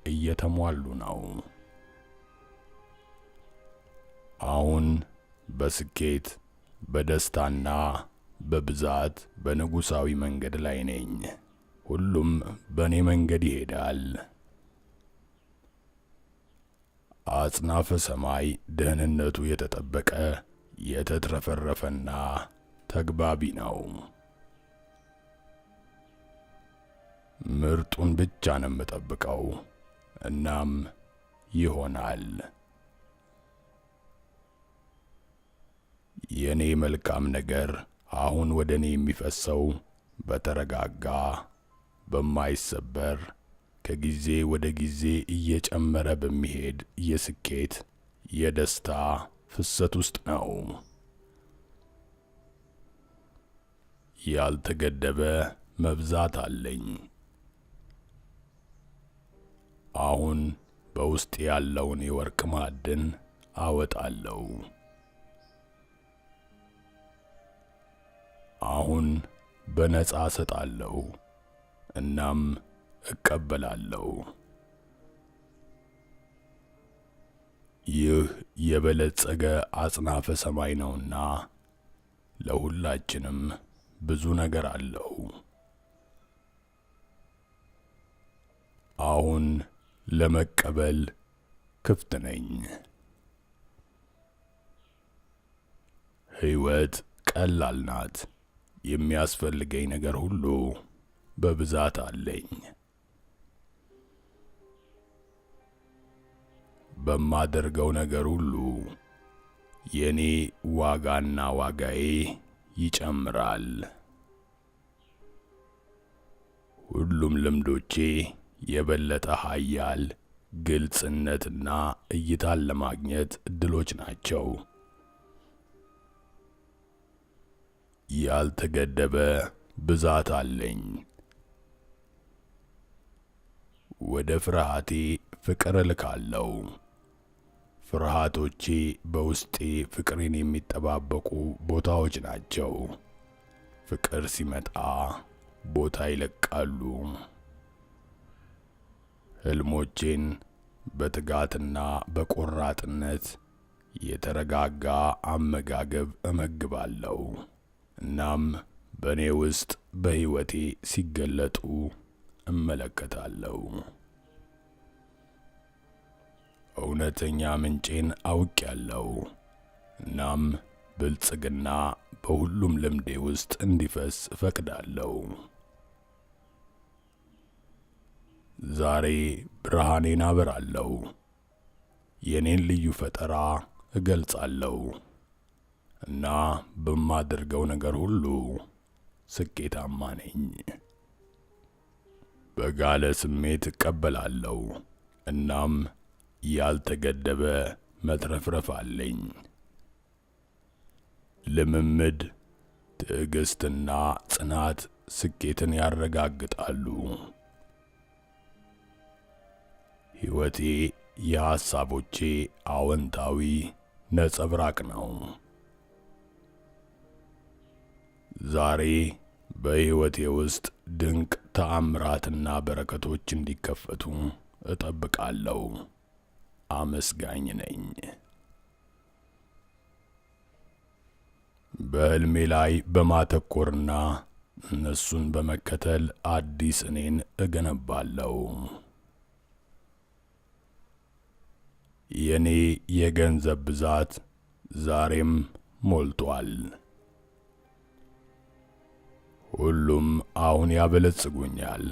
እየተሟሉ ነው። አሁን በስኬት በደስታና በብዛት በንጉሣዊ መንገድ ላይ ነኝ። ሁሉም በእኔ መንገድ ይሄዳል። አጽናፈ ሰማይ ደህንነቱ የተጠበቀ የተትረፈረፈና ተግባቢ ነው። ምርጡን ብቻ ነው የምጠብቀው፣ እናም ይሆናል። የኔ መልካም ነገር አሁን ወደ እኔ የሚፈሰው በተረጋጋ፣ በማይሰበር፣ ከጊዜ ወደ ጊዜ እየጨመረ በሚሄድ የስኬት የደስታ ፍሰት ውስጥ ነው። ያልተገደበ መብዛት አለኝ። አሁን በውስጥ ያለውን የወርቅ ማዕድን አወጣለሁ። አሁን በነጻ እሰጣለሁ እናም እቀበላለሁ። ይህ የበለጸገ አጽናፈ ሰማይ ነውና ለሁላችንም ብዙ ነገር አለው። አሁን ለመቀበል ክፍት ነኝ። ሕይወት ቀላል ናት። የሚያስፈልገኝ ነገር ሁሉ በብዛት አለኝ። በማደርገው ነገር ሁሉ የኔ ዋጋና ዋጋዬ ይጨምራል። ሁሉም ልምዶቼ የበለጠ ኃያል ግልጽነትና እይታን ለማግኘት እድሎች ናቸው። ያልተገደበ ብዛት አለኝ። ወደ ፍርሃቴ ፍቅር እልካለሁ። ፍርሃቶቼ በውስጤ ፍቅሬን የሚጠባበቁ ቦታዎች ናቸው። ፍቅር ሲመጣ ቦታ ይለቃሉ። ሕልሞቼን በትጋትና በቆራጥነት የተረጋጋ አመጋገብ እመግባለሁ። እናም በእኔ ውስጥ በሕይወቴ ሲገለጡ እመለከታለሁ። እውነተኛ ምንጬን አውቄያለሁ። እናም ብልጽግና በሁሉም ልምዴ ውስጥ እንዲፈስ እፈቅዳለሁ። ዛሬ ብርሃኔን አበራለሁ። የኔን ልዩ ፈጠራ እገልጻለሁ እና በማደርገው ነገር ሁሉ ስኬታማ ነኝ። በጋለ ስሜት እቀበላለሁ እናም ያልተገደበ መትረፍረፍ አለኝ። ልምምድ፣ ትዕግስትና ጽናት ስኬትን ያረጋግጣሉ። ሕይወቴ የሐሳቦቼ አዎንታዊ ነጸብራቅ ነው። ዛሬ በሕይወቴ ውስጥ ድንቅ ተአምራትና በረከቶች እንዲከፈቱ እጠብቃለሁ። አመስጋኝ ነኝ። በሕልሜ ላይ በማተኮርና እነሱን በመከተል አዲስ እኔን እገነባለሁ። የኔ የገንዘብ ብዛት ዛሬም ሞልቷል። ሁሉም አሁን ያበለጽጉኛል።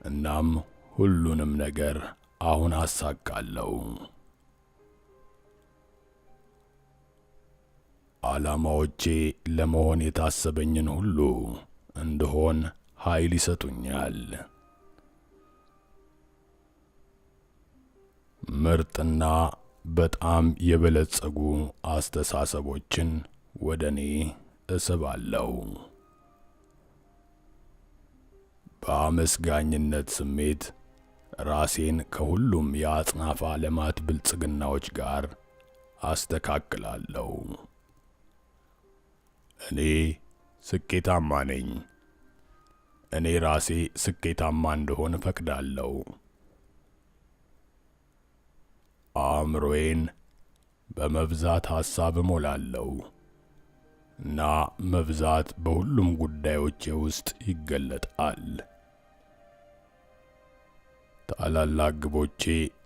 እናም ሁሉንም ነገር አሁን አሳካለሁ። ዓላማዎቼ ለመሆን የታሰበኝን ሁሉ እንድሆን ኃይል ይሰጡኛል። ምርጥና በጣም የበለጸጉ አስተሳሰቦችን ወደ እኔ እስባለሁ። በአመስጋኝነት ስሜት ራሴን ከሁሉም የአጽናፈ ዓለማት ብልጽግናዎች ጋር አስተካክላለሁ። እኔ ስኬታማ ነኝ። እኔ ራሴ ስኬታማ እንደሆን እፈቅዳለሁ። አእምሮዬን በመብዛት ሐሳብ እሞላለሁ እና መብዛት በሁሉም ጉዳዮቼ ውስጥ ይገለጣል። ታላላቅ ግቦቼ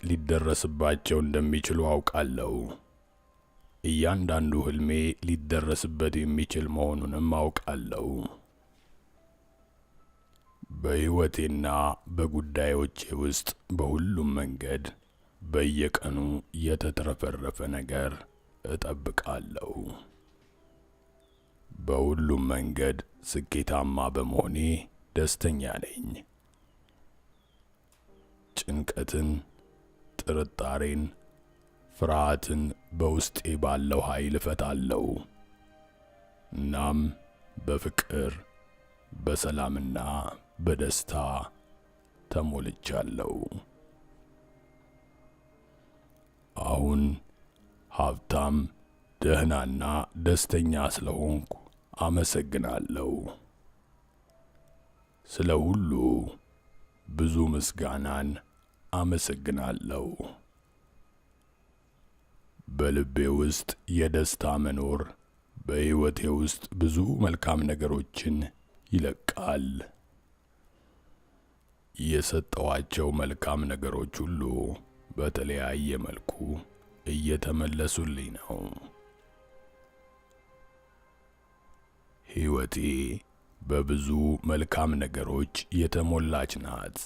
ሊደረስባቸው እንደሚችሉ አውቃለሁ። እያንዳንዱ ሕልሜ ሊደረስበት የሚችል መሆኑንም አውቃለሁ። በሕይወቴና በጉዳዮቼ ውስጥ በሁሉም መንገድ በየቀኑ የተትረፈረፈ ነገር እጠብቃለሁ። በሁሉም መንገድ ስኬታማ በመሆኔ ደስተኛ ነኝ። ጭንቀትን፣ ጥርጣሬን፣ ፍርሃትን በውስጤ ባለው ኃይል እፈታለሁ። እናም በፍቅር፣ በሰላምና በደስታ ተሞልቻለሁ። አሁን ሀብታም፣ ደህናና ደስተኛ ስለሆንኩ አመሰግናለሁ። ስለ ሁሉ ብዙ ምስጋናን አመሰግናለሁ። በልቤ ውስጥ የደስታ መኖር በሕይወቴ ውስጥ ብዙ መልካም ነገሮችን ይለቃል። የሰጠኋቸው መልካም ነገሮች ሁሉ በተለያየ መልኩ እየተመለሱልኝ ነው። ሕይወቴ በብዙ መልካም ነገሮች የተሞላች ናት።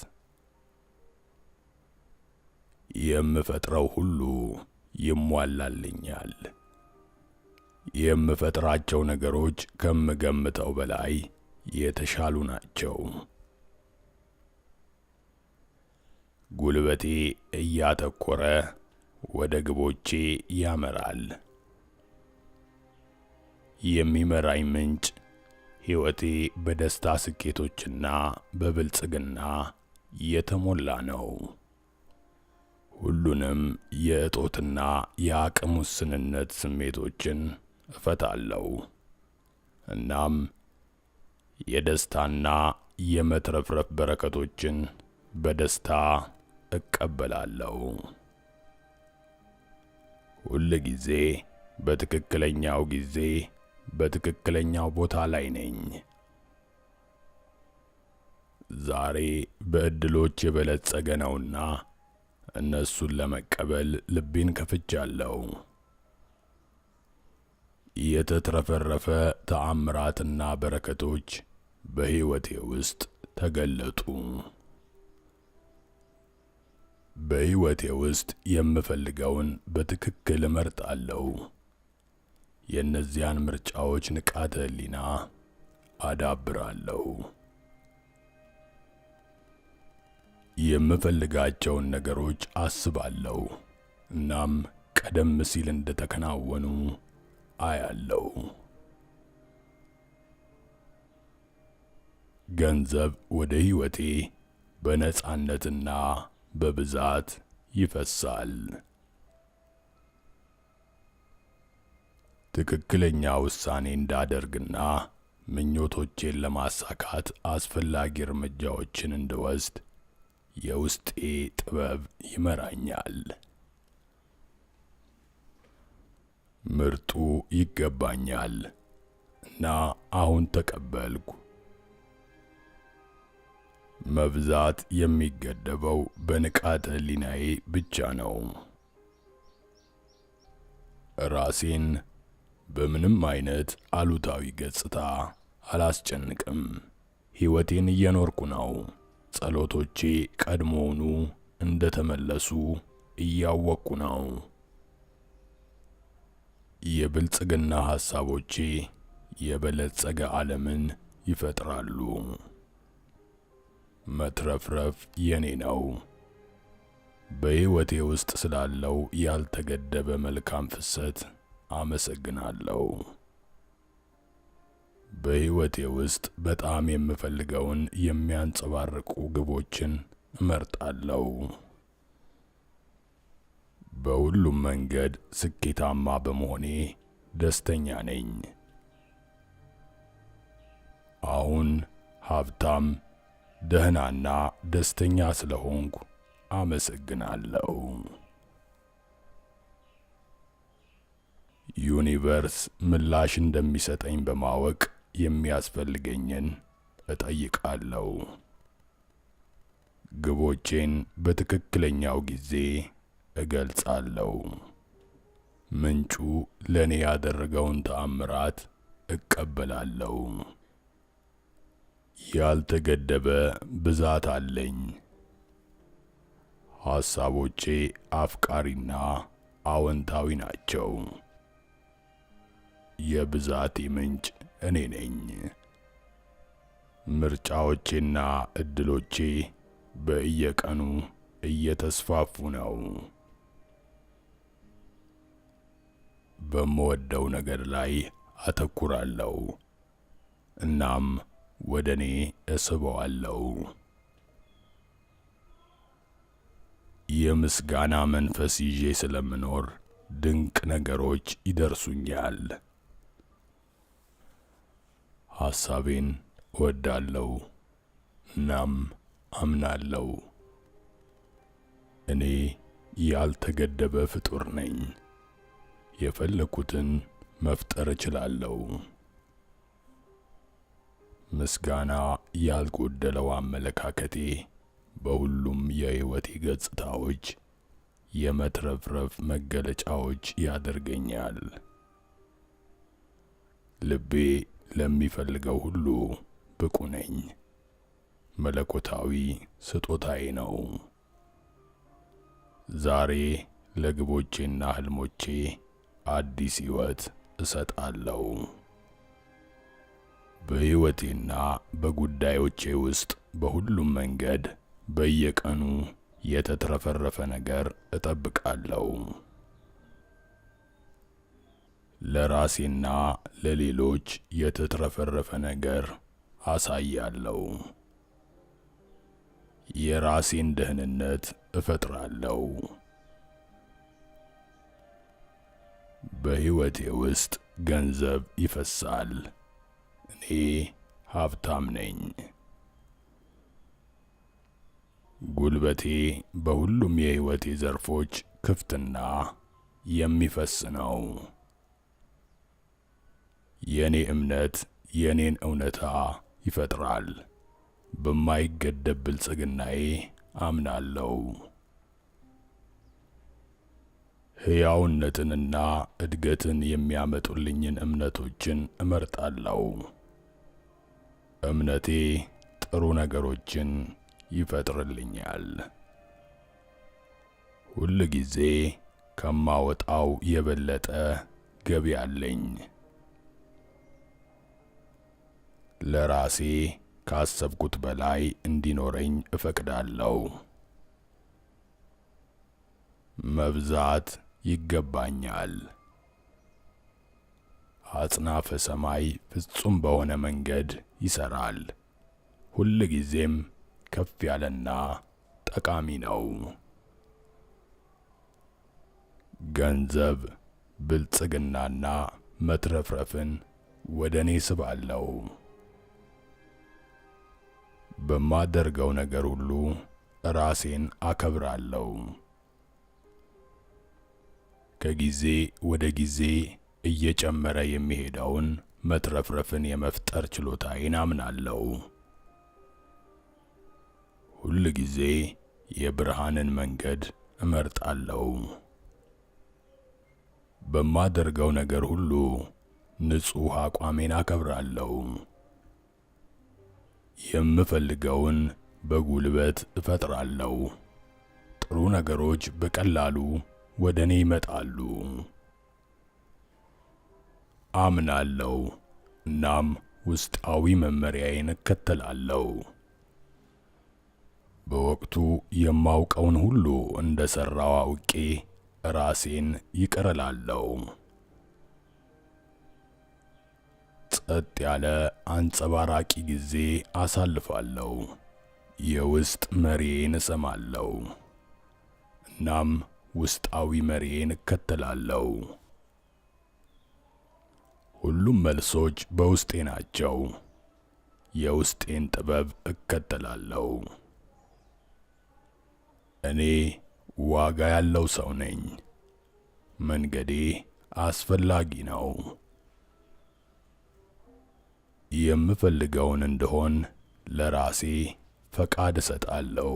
የምፈጥረው ሁሉ ይሟላልኛል። የምፈጥራቸው ነገሮች ከምገምተው በላይ የተሻሉ ናቸው። ጉልበቴ እያተኮረ ወደ ግቦቼ ያመራል። የሚመራኝ ምንጭ ሕይወቴ በደስታ፣ ስኬቶችና በብልጽግና የተሞላ ነው። ሁሉንም የእጦትና የአቅም ውስንነት ስሜቶችን እፈታለሁ። እናም የደስታና የመትረፍረፍ በረከቶችን በደስታ እቀበላለሁ። ሁል ጊዜ በትክክለኛው ጊዜ በትክክለኛው ቦታ ላይ ነኝ። ዛሬ በዕድሎች የበለጸገ ነውና እነሱን ለመቀበል ልቤን ከፍቻለሁ። የተትረፈረፈ ተአምራትና በረከቶች በሕይወቴ ውስጥ ተገለጡ። በሕይወቴ ውስጥ የምፈልገውን በትክክል እመርጣለሁ። የእነዚያን ምርጫዎች ንቃተ ሕሊና አዳብራለሁ። የምፈልጋቸውን ነገሮች አስባለሁ፣ እናም ቀደም ሲል እንደተከናወኑ አያለሁ። ገንዘብ ወደ ሕይወቴ በነጻነትና በብዛት ይፈሳል። ትክክለኛ ውሳኔ እንዳደርግና ምኞቶቼን ለማሳካት አስፈላጊ እርምጃዎችን እንድወስድ የውስጤ ጥበብ ይመራኛል። ምርጡ ይገባኛል እና አሁን ተቀበልኩ። መብዛት የሚገደበው በንቃተ ሕሊናዬ ብቻ ነው። ራሴን በምንም አይነት አሉታዊ ገጽታ አላስጨንቅም። ሕይወቴን እየኖርኩ ነው። ጸሎቶቼ ቀድሞውኑ እንደተመለሱ እያወቅኩ ነው። የብልጽግና ሐሳቦቼ የበለጸገ ዓለምን ይፈጥራሉ። መትረፍረፍ የኔ ነው። በሕይወቴ ውስጥ ስላለው ያልተገደበ መልካም ፍሰት አመሰግናለሁ። በሕይወቴ ውስጥ በጣም የምፈልገውን የሚያንጸባርቁ ግቦችን እመርጣለሁ። በሁሉም መንገድ ስኬታማ በመሆኔ ደስተኛ ነኝ። አሁን ሀብታም፣ ደህናና ደስተኛ ስለሆንኩ አመሰግናለሁ። Universe ምላሽ እንደሚሰጠኝ በማወቅ የሚያስፈልገኝን እጠይቃለሁ። ግቦቼን በትክክለኛው ጊዜ እገልጻለሁ። ምንጩ ለእኔ ያደረገውን ተአምራት እቀበላለሁ። ያልተገደበ ብዛት አለኝ። ሐሳቦቼ አፍቃሪና አዎንታዊ ናቸው። የብዛቴ ምንጭ እኔ ነኝ። ምርጫዎቼና እድሎቼ በየቀኑ እየተስፋፉ ነው። በምወደው ነገር ላይ አተኩራለሁ፣ እናም ወደ እኔ እስበዋለሁ። የምስጋና መንፈስ ይዤ ስለምኖር ድንቅ ነገሮች ይደርሱኛል። ሐሳቤን እወዳለሁ እናም አምናለሁ። እኔ ያልተገደበ ፍጡር ነኝ። የፈለኩትን መፍጠር እችላለሁ። ምስጋና ያልጎደለው አመለካከቴ በሁሉም የሕይወቴ ገጽታዎች የመትረፍረፍ መገለጫዎች ያደርገኛል። ልቤ ለሚፈልገው ሁሉ ብቁ ነኝ። መለኮታዊ ስጦታዬ ነው። ዛሬ ለግቦቼና ህልሞቼ አዲስ ሕይወት እሰጣለሁ። በሕይወቴና በጉዳዮቼ ውስጥ በሁሉም መንገድ በየቀኑ የተትረፈረፈ ነገር እጠብቃለሁ። ለራሴና ለሌሎች የተትረፈረፈ ነገር አሳያለሁ። የራሴን ደህንነት እፈጥራለሁ። በሕይወቴ ውስጥ ገንዘብ ይፈሳል። እኔ ሀብታም ነኝ። ጉልበቴ በሁሉም የሕይወቴ ዘርፎች ክፍትና የሚፈስ ነው። የኔ እምነት የኔን እውነታ ይፈጥራል። በማይገደብ ብልጽግናዬ አምናለሁ። ሕያውነትንና እድገትን የሚያመጡልኝን እምነቶችን እመርጣለሁ። እምነቴ ጥሩ ነገሮችን ይፈጥርልኛል። ሁል ጊዜ ከማወጣው የበለጠ ገቢ አለኝ። ለራሴ ካሰብኩት በላይ እንዲኖረኝ እፈቅዳለሁ። መብዛት ይገባኛል። አጽናፈ ሰማይ ፍጹም በሆነ መንገድ ይሰራል። ሁል ጊዜም ከፍ ያለና ጠቃሚ ነው። ገንዘብ ብልጽግናና መትረፍረፍን ወደ እኔ ስባለው። በማደርገው ነገር ሁሉ ራሴን አከብራለሁ። ከጊዜ ወደ ጊዜ እየጨመረ የሚሄደውን መትረፍረፍን የመፍጠር ችሎታዬን አምናለሁ። ሁል ጊዜ የብርሃንን መንገድ እመርጣለሁ። በማደርገው ነገር ሁሉ ንጹሕ አቋሜን አከብራለሁ። የምፈልገውን በጉልበት እፈጥራለሁ። ጥሩ ነገሮች በቀላሉ ወደ እኔ ይመጣሉ። አምናለሁ፣ እናም ውስጣዊ መመሪያዬን እከተላለሁ። በወቅቱ የማውቀውን ሁሉ እንደ ሠራው አውቄ ራሴን ይቅር እላለሁ። ጸጥ ያለ አንጸባራቂ ጊዜ አሳልፋለሁ። የውስጥ መሪዬን እሰማለሁ፣ እናም ውስጣዊ መሪዬን እከተላለሁ። ሁሉም መልሶች በውስጤ ናቸው። የውስጤን ጥበብ እከተላለሁ። እኔ ዋጋ ያለው ሰው ነኝ። መንገዴ አስፈላጊ ነው። የምፈልገውን እንደሆን ለራሴ ፈቃድ እሰጣለሁ።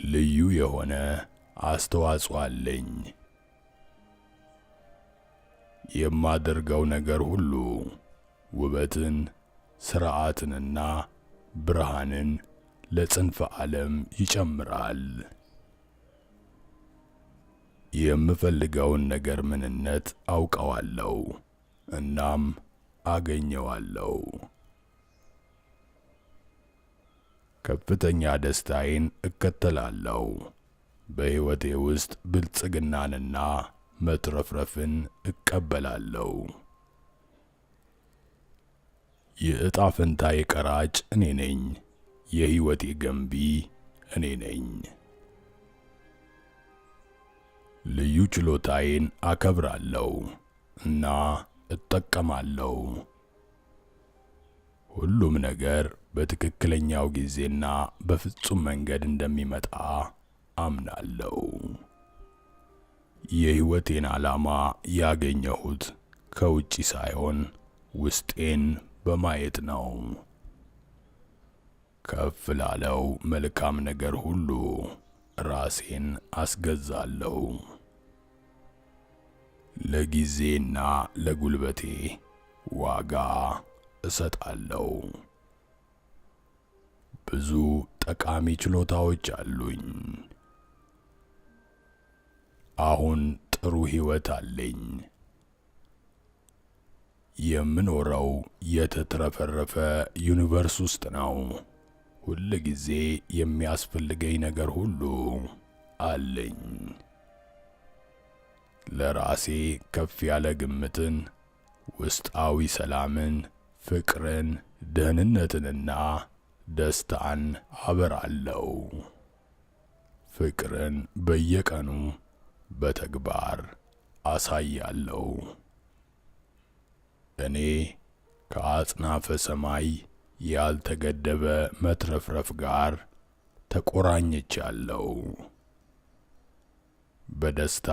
ልዩ የሆነ አስተዋጽኦ አለኝ። የማደርገው ነገር ሁሉ ውበትን፣ ሥርዓትንና ብርሃንን ለጽንፈ ዓለም ይጨምራል። የምፈልገውን ነገር ምንነት አውቀዋለሁ። እናም አገኘዋለሁ። ከፍተኛ ደስታዬን እከተላለሁ። በሕይወቴ ውስጥ ብልጽግናንና መትረፍረፍን እቀበላለሁ። የዕጣ ፈንታዬ ቀራጭ እኔ ነኝ። የሕይወቴ ገንቢ እኔ ነኝ። ልዩ ችሎታዬን አከብራለሁ እና እጠቀማለሁ። ሁሉም ነገር በትክክለኛው ጊዜና በፍጹም መንገድ እንደሚመጣ አምናለሁ። የሕይወቴን ዓላማ ያገኘሁት ከውጪ ሳይሆን ውስጤን በማየት ነው። ከፍ ላለው መልካም ነገር ሁሉ ራሴን አስገዛለሁ። ለጊዜና ለጉልበቴ ዋጋ እሰጣለሁ። ብዙ ጠቃሚ ችሎታዎች አሉኝ። አሁን ጥሩ ሕይወት አለኝ። የምኖረው የተትረፈረፈ universe ውስጥ ነው። ሁል ጊዜ የሚያስፈልገኝ ነገር ሁሉ አለኝ። ለራሴ ከፍ ያለ ግምትን፣ ውስጣዊ ሰላምን፣ ፍቅርን፣ ደህንነትንና ደስታን አበራለሁ። ፍቅርን በየቀኑ በተግባር አሳያለሁ። እኔ ከአጽናፈ ሰማይ ያልተገደበ መትረፍረፍ ጋር ተቆራኝቻለሁ። በደስታ፣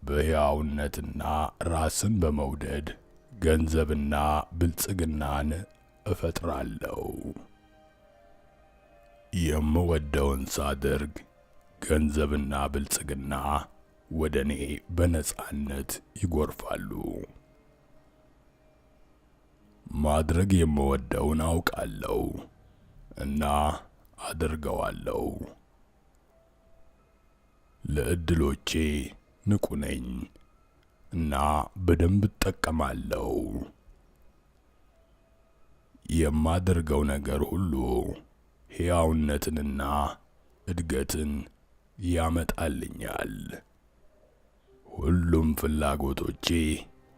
በሕያውነትና ራስን በመውደድ ገንዘብና ብልጽግናን እፈጥራለሁ። የምወደውን ሳደርግ ገንዘብና ብልጽግና ወደ እኔ በነጻነት ይጎርፋሉ። ማድረግ የምወደውን አውቃለሁ እና አደርገዋለሁ። ለእድሎቼ ንቁ ነኝ እና በደንብ እጠቀማለሁ። የማደርገው ነገር ሁሉ ሕያውነትንና እድገትን ያመጣልኛል። ሁሉም ፍላጎቶቼ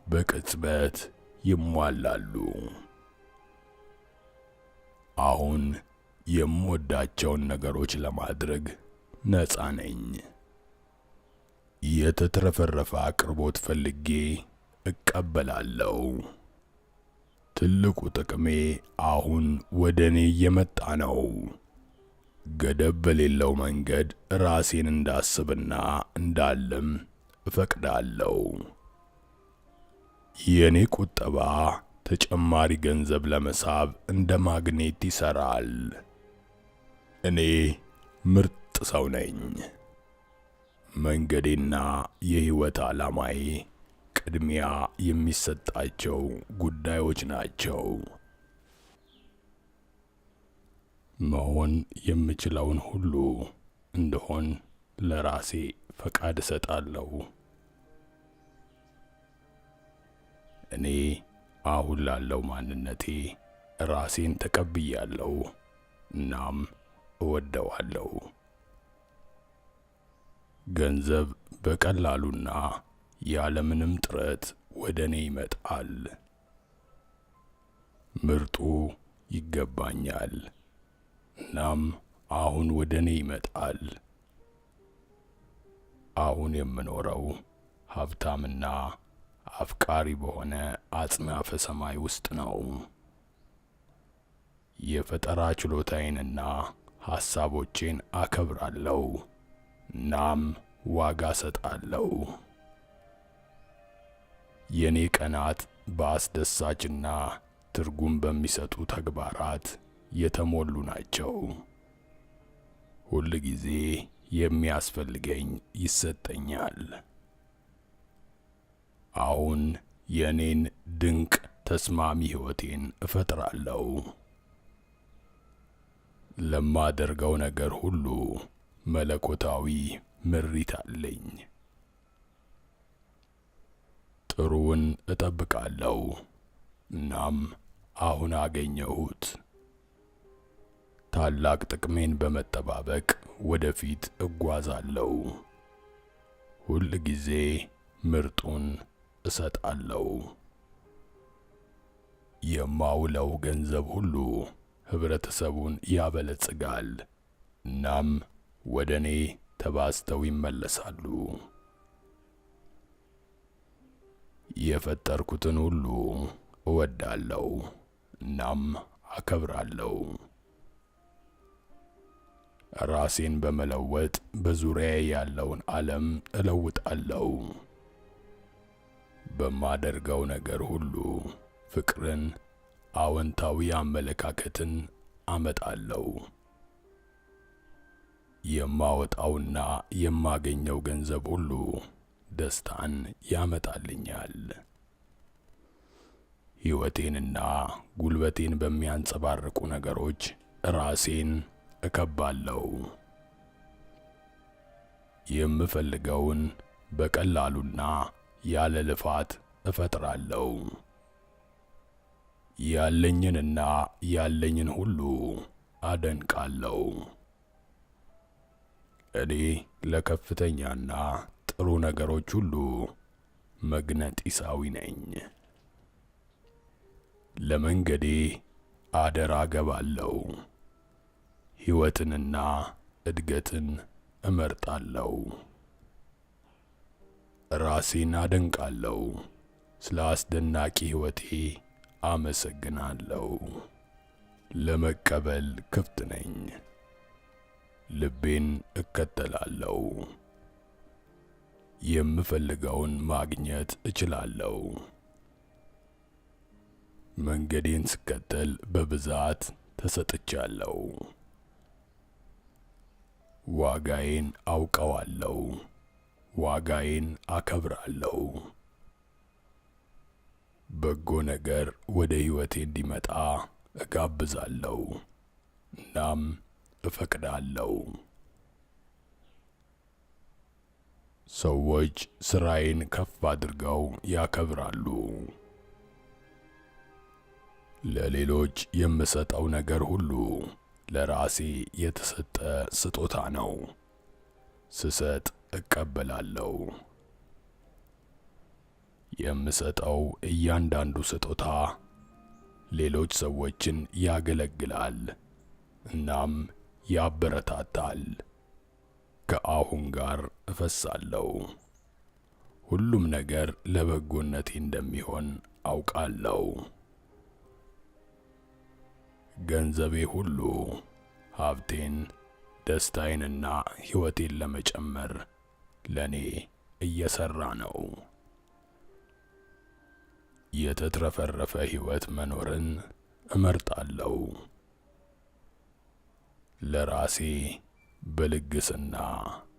በቅጽበት ይሟላሉ። አሁን የምወዳቸውን ነገሮች ለማድረግ ነፃ ነኝ። የተትረፈረፈ አቅርቦት ፈልጌ እቀበላለሁ። ትልቁ ጥቅሜ አሁን ወደ እኔ እየመጣ ነው። ገደብ በሌለው መንገድ ራሴን እንዳስብና እንዳልም እፈቅዳለሁ። የኔ ቁጠባ ተጨማሪ ገንዘብ ለመሳብ እንደ ማግኔት ይሰራል። እኔ ምርጥ ሰው ነኝ። መንገዴና የህይወት ዓላማዬ ቅድሚያ የሚሰጣቸው ጉዳዮች ናቸው። መሆን የምችለውን ሁሉ እንደሆን ለራሴ ፈቃድ እሰጣለሁ። እኔ አሁን ላለው ማንነቴ ራሴን ተቀብያለሁ፣ እናም እወደዋለሁ። ገንዘብ በቀላሉና ያለምንም ጥረት ወደ እኔ ይመጣል። ምርጡ ይገባኛል፣ እናም አሁን ወደ እኔ ይመጣል። አሁን የምኖረው ሀብታምና አፍቃሪ በሆነ አጽናፈ ሰማይ ውስጥ ነው። የፈጠራ ችሎታዬንና ሐሳቦቼን አከብራለሁ፣ እናም ዋጋ እሰጣለሁ። የኔ ቀናት በአስደሳችና ትርጉም በሚሰጡ ተግባራት የተሞሉ ናቸው። ሁል ጊዜ የሚያስፈልገኝ ይሰጠኛል። አሁን የእኔን ድንቅ ተስማሚ ሕይወቴን እፈጥራለሁ። ለማደርገው ነገር ሁሉ መለኮታዊ ምሪት አለኝ። ጥሩውን እጠብቃለሁ፣ እናም አሁን አገኘሁት። ታላቅ ጥቅሜን በመጠባበቅ ወደፊት እጓዛለሁ። ሁል ጊዜ ምርጡን እሰጣለሁ። የማውለው ገንዘብ ሁሉ ህብረተሰቡን ያበለጽጋል፣ እናም ወደ እኔ ተባዝተው ይመለሳሉ። የፈጠርኩትን ሁሉ እወዳለሁ እናም አከብራለሁ። ራሴን በመለወጥ በዙሪያዬ ያለውን ዓለም እለውጣለሁ። በማደርገው ነገር ሁሉ ፍቅርን፣ አዎንታዊ አመለካከትን አመጣለሁ። የማወጣውና የማገኘው ገንዘብ ሁሉ ደስታን ያመጣልኛል። ሕይወቴንና ጉልበቴን በሚያንጸባርቁ ነገሮች ራሴን እከባለሁ። የምፈልገውን በቀላሉና ያለ ልፋት እፈጥራለሁ። ያለኝንና ያለኝን ሁሉ አደንቃለሁ። እኔ ለከፍተኛና ጥሩ ነገሮች ሁሉ መግነጢሳዊ ነኝ። ለመንገዴ አደራ ገባለሁ። ሕይወትንና እድገትን እመርጣለሁ። ራሴን አደንቃለሁ። ስለ አስደናቂ ሕይወቴ አመሰግናለሁ። ለመቀበል ክፍት ነኝ። ልቤን እከተላለሁ። የምፈልገውን ማግኘት እችላለሁ። መንገዴን ስከተል በብዛት ተሰጥቻለሁ። ዋጋዬን አውቀዋለሁ። ዋጋዬን አከብራለሁ። በጎ ነገር ወደ ሕይወቴ እንዲመጣ እጋብዛለሁ፣ እናም እፈቅዳለሁ። ሰዎች ስራዬን ከፍ አድርገው ያከብራሉ። ለሌሎች የምሰጠው ነገር ሁሉ ለራሴ የተሰጠ ስጦታ ነው። ስሰጥ እቀበላለሁ። የምሰጠው እያንዳንዱ ስጦታ ሌሎች ሰዎችን ያገለግላል እናም ያበረታታል። ከአሁን ጋር እፈሳለሁ። ሁሉም ነገር ለበጎነቴ እንደሚሆን አውቃለሁ። ገንዘቤ ሁሉ ሀብቴን፣ ደስታዬንና ሕይወቴን ለመጨመር ለኔ እየሰራ ነው። የተትረፈረፈ ሕይወት መኖርን እመርጣለሁ። ለራሴ በልግስና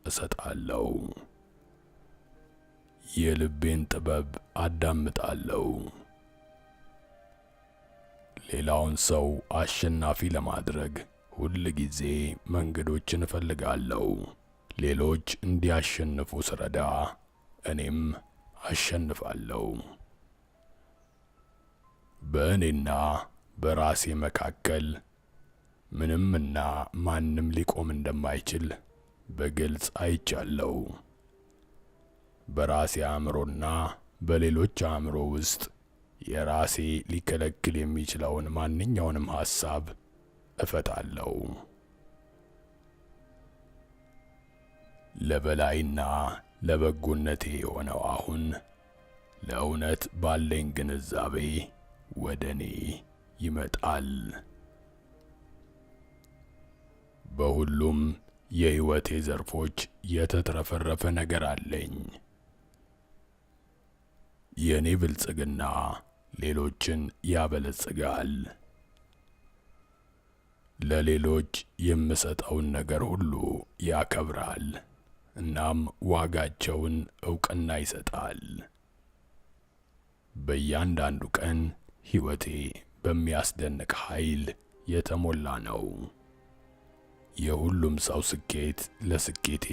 እሰጣለሁ። የልቤን ጥበብ አዳምጣለሁ። ሌላውን ሰው አሸናፊ ለማድረግ ሁል ጊዜ መንገዶችን እፈልጋለሁ። ሌሎች እንዲያሸንፉ ስረዳ እኔም አሸንፋለሁ። በእኔና በራሴ መካከል ምንምና ማንም ሊቆም እንደማይችል በግልጽ አይቻለሁ። በራሴ አእምሮና በሌሎች አእምሮ ውስጥ የራሴ ሊከለክል የሚችለውን ማንኛውንም ሐሳብ እፈታለሁ። ለበላይና ለበጎነቴ የሆነው አሁን ለእውነት ባለኝ ግንዛቤ ወደ እኔ ይመጣል። በሁሉም የሕይወቴ ዘርፎች የተትረፈረፈ ነገር አለኝ። የእኔ ብልጽግና ሌሎችን ያበለጽጋል። ለሌሎች የምሰጠውን ነገር ሁሉ ያከብራል፣ እናም ዋጋቸውን እውቅና ይሰጣል። በእያንዳንዱ ቀን ሕይወቴ በሚያስደንቅ ኃይል የተሞላ ነው። የሁሉም ሰው ስኬት ለስኬቴ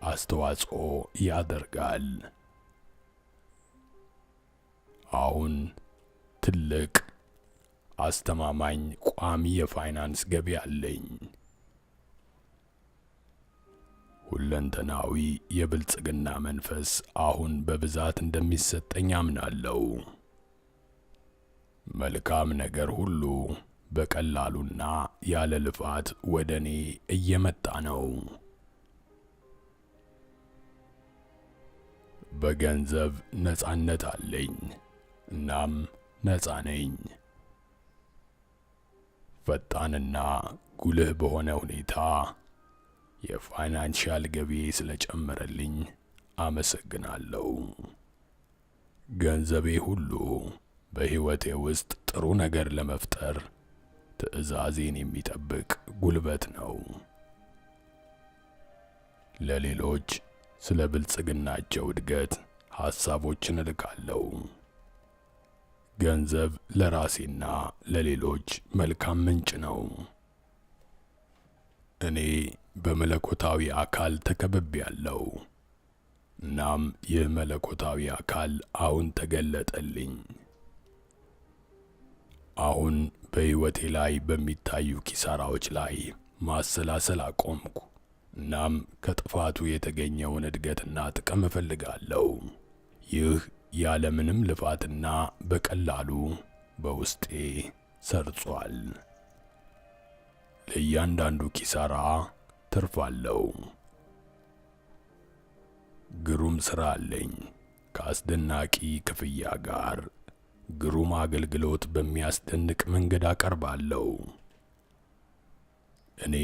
አስተዋጽኦ ያደርጋል። አሁን ትልቅ አስተማማኝ ቋሚ የፋይናንስ ገቢ አለኝ። ሁለንተናዊ የብልጽግና መንፈስ አሁን በብዛት እንደሚሰጠኝ አምናለሁ። መልካም ነገር ሁሉ በቀላሉና ያለ ልፋት ወደ እኔ እየመጣ ነው። በገንዘብ ነፃነት አለኝ፣ እናም ነፃ ነኝ። ፈጣንና ጉልህ በሆነ ሁኔታ የ financial ገቢ ስለጨመረልኝ አመሰግናለሁ። ገንዘቤ ሁሉ በሕይወቴ ውስጥ ጥሩ ነገር ለመፍጠር ትዕዛዜን የሚጠብቅ ጉልበት ነው። ለሌሎች ስለ ብልጽግናቸው እድገት ሐሳቦችን እልካለሁ። ገንዘብ ለራሴና ለሌሎች መልካም ምንጭ ነው። እኔ በመለኮታዊ አካል ተከብቤያለሁ። እናም ይህ መለኮታዊ አካል አሁን ተገለጠልኝ። አሁን በሕይወቴ ላይ በሚታዩ ኪሳራዎች ላይ ማሰላሰል አቆምኩ። እናም ከጥፋቱ የተገኘውን እድገትና ጥቅም እፈልጋለሁ። ይህ ያለምንም ልፋትና በቀላሉ በውስጤ ሰርጿል። ለእያንዳንዱ ኪሳራ ትርፍ አለው። ግሩም ሥራ አለኝ። ከአስደናቂ ክፍያ ጋር ግሩም አገልግሎት በሚያስደንቅ መንገድ አቀርባለሁ። እኔ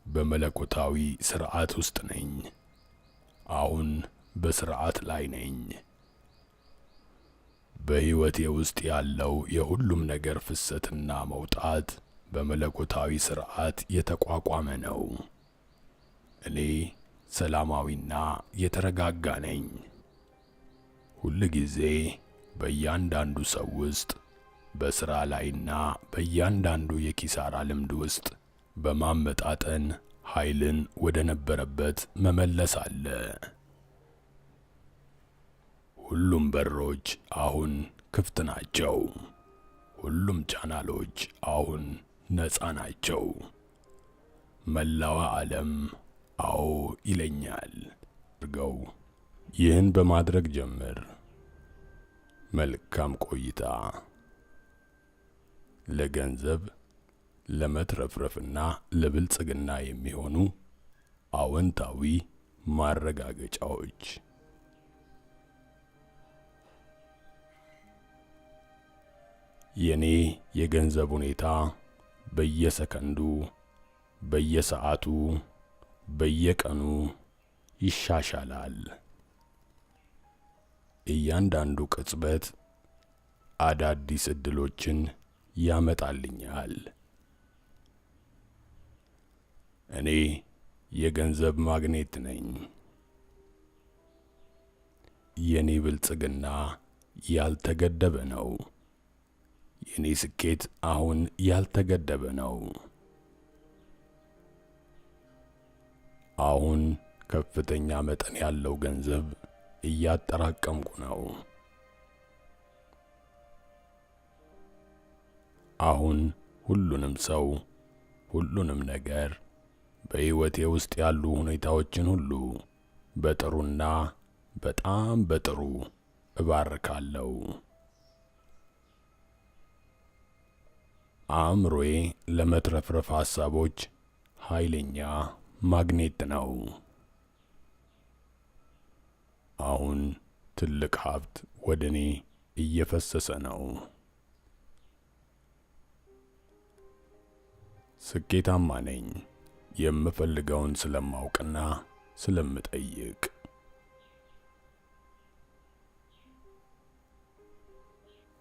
በመለኮታዊ ሥርዓት ውስጥ ነኝ። አሁን በሥርዓት ላይ ነኝ። በሕይወቴ ውስጥ ያለው የሁሉም ነገር ፍሰትና መውጣት በመለኮታዊ ሥርዓት የተቋቋመ ነው። እኔ ሰላማዊና የተረጋጋ ነኝ። ሁል ጊዜ በእያንዳንዱ ሰው ውስጥ በሥራ ላይና በእያንዳንዱ የኪሳራ ልምድ ውስጥ በማመጣጠን ኃይልን ወደ ነበረበት መመለስ አለ። ሁሉም በሮች አሁን ክፍት ናቸው። ሁሉም ቻናሎች አሁን ነፃ ናቸው። መላዋ ዓለም አዎ ይለኛል። አድርገው ይህን በማድረግ ጀምር። መልካም ቆይታ። ለገንዘብ ለመትረፍረፍና ለብልጽግና የሚሆኑ አዎንታዊ ማረጋገጫዎች። የኔ የገንዘብ ሁኔታ በየሰከንዱ፣ በየሰዓቱ፣ በየቀኑ ይሻሻላል። እያንዳንዱ ቅጽበት አዳዲስ እድሎችን ያመጣልኛል። እኔ የገንዘብ ማግኔት ነኝ። የኔ ብልጽግና ያልተገደበ ነው። የኔ ስኬት አሁን ያልተገደበ ነው። አሁን ከፍተኛ መጠን ያለው ገንዘብ እያጠራቀምኩ ነው። አሁን ሁሉንም ሰው፣ ሁሉንም ነገር፣ በሕይወቴ ውስጥ ያሉ ሁኔታዎችን ሁሉ በጥሩና በጣም በጥሩ እባርካለሁ። አእምሮዬ ለመትረፍረፍ ሐሳቦች ኃይለኛ ማግኔት ነው። አሁን ትልቅ ሀብት ወደ እኔ እየፈሰሰ ነው። ስኬታማ ነኝ የምፈልገውን ስለማውቅና ስለምጠይቅ።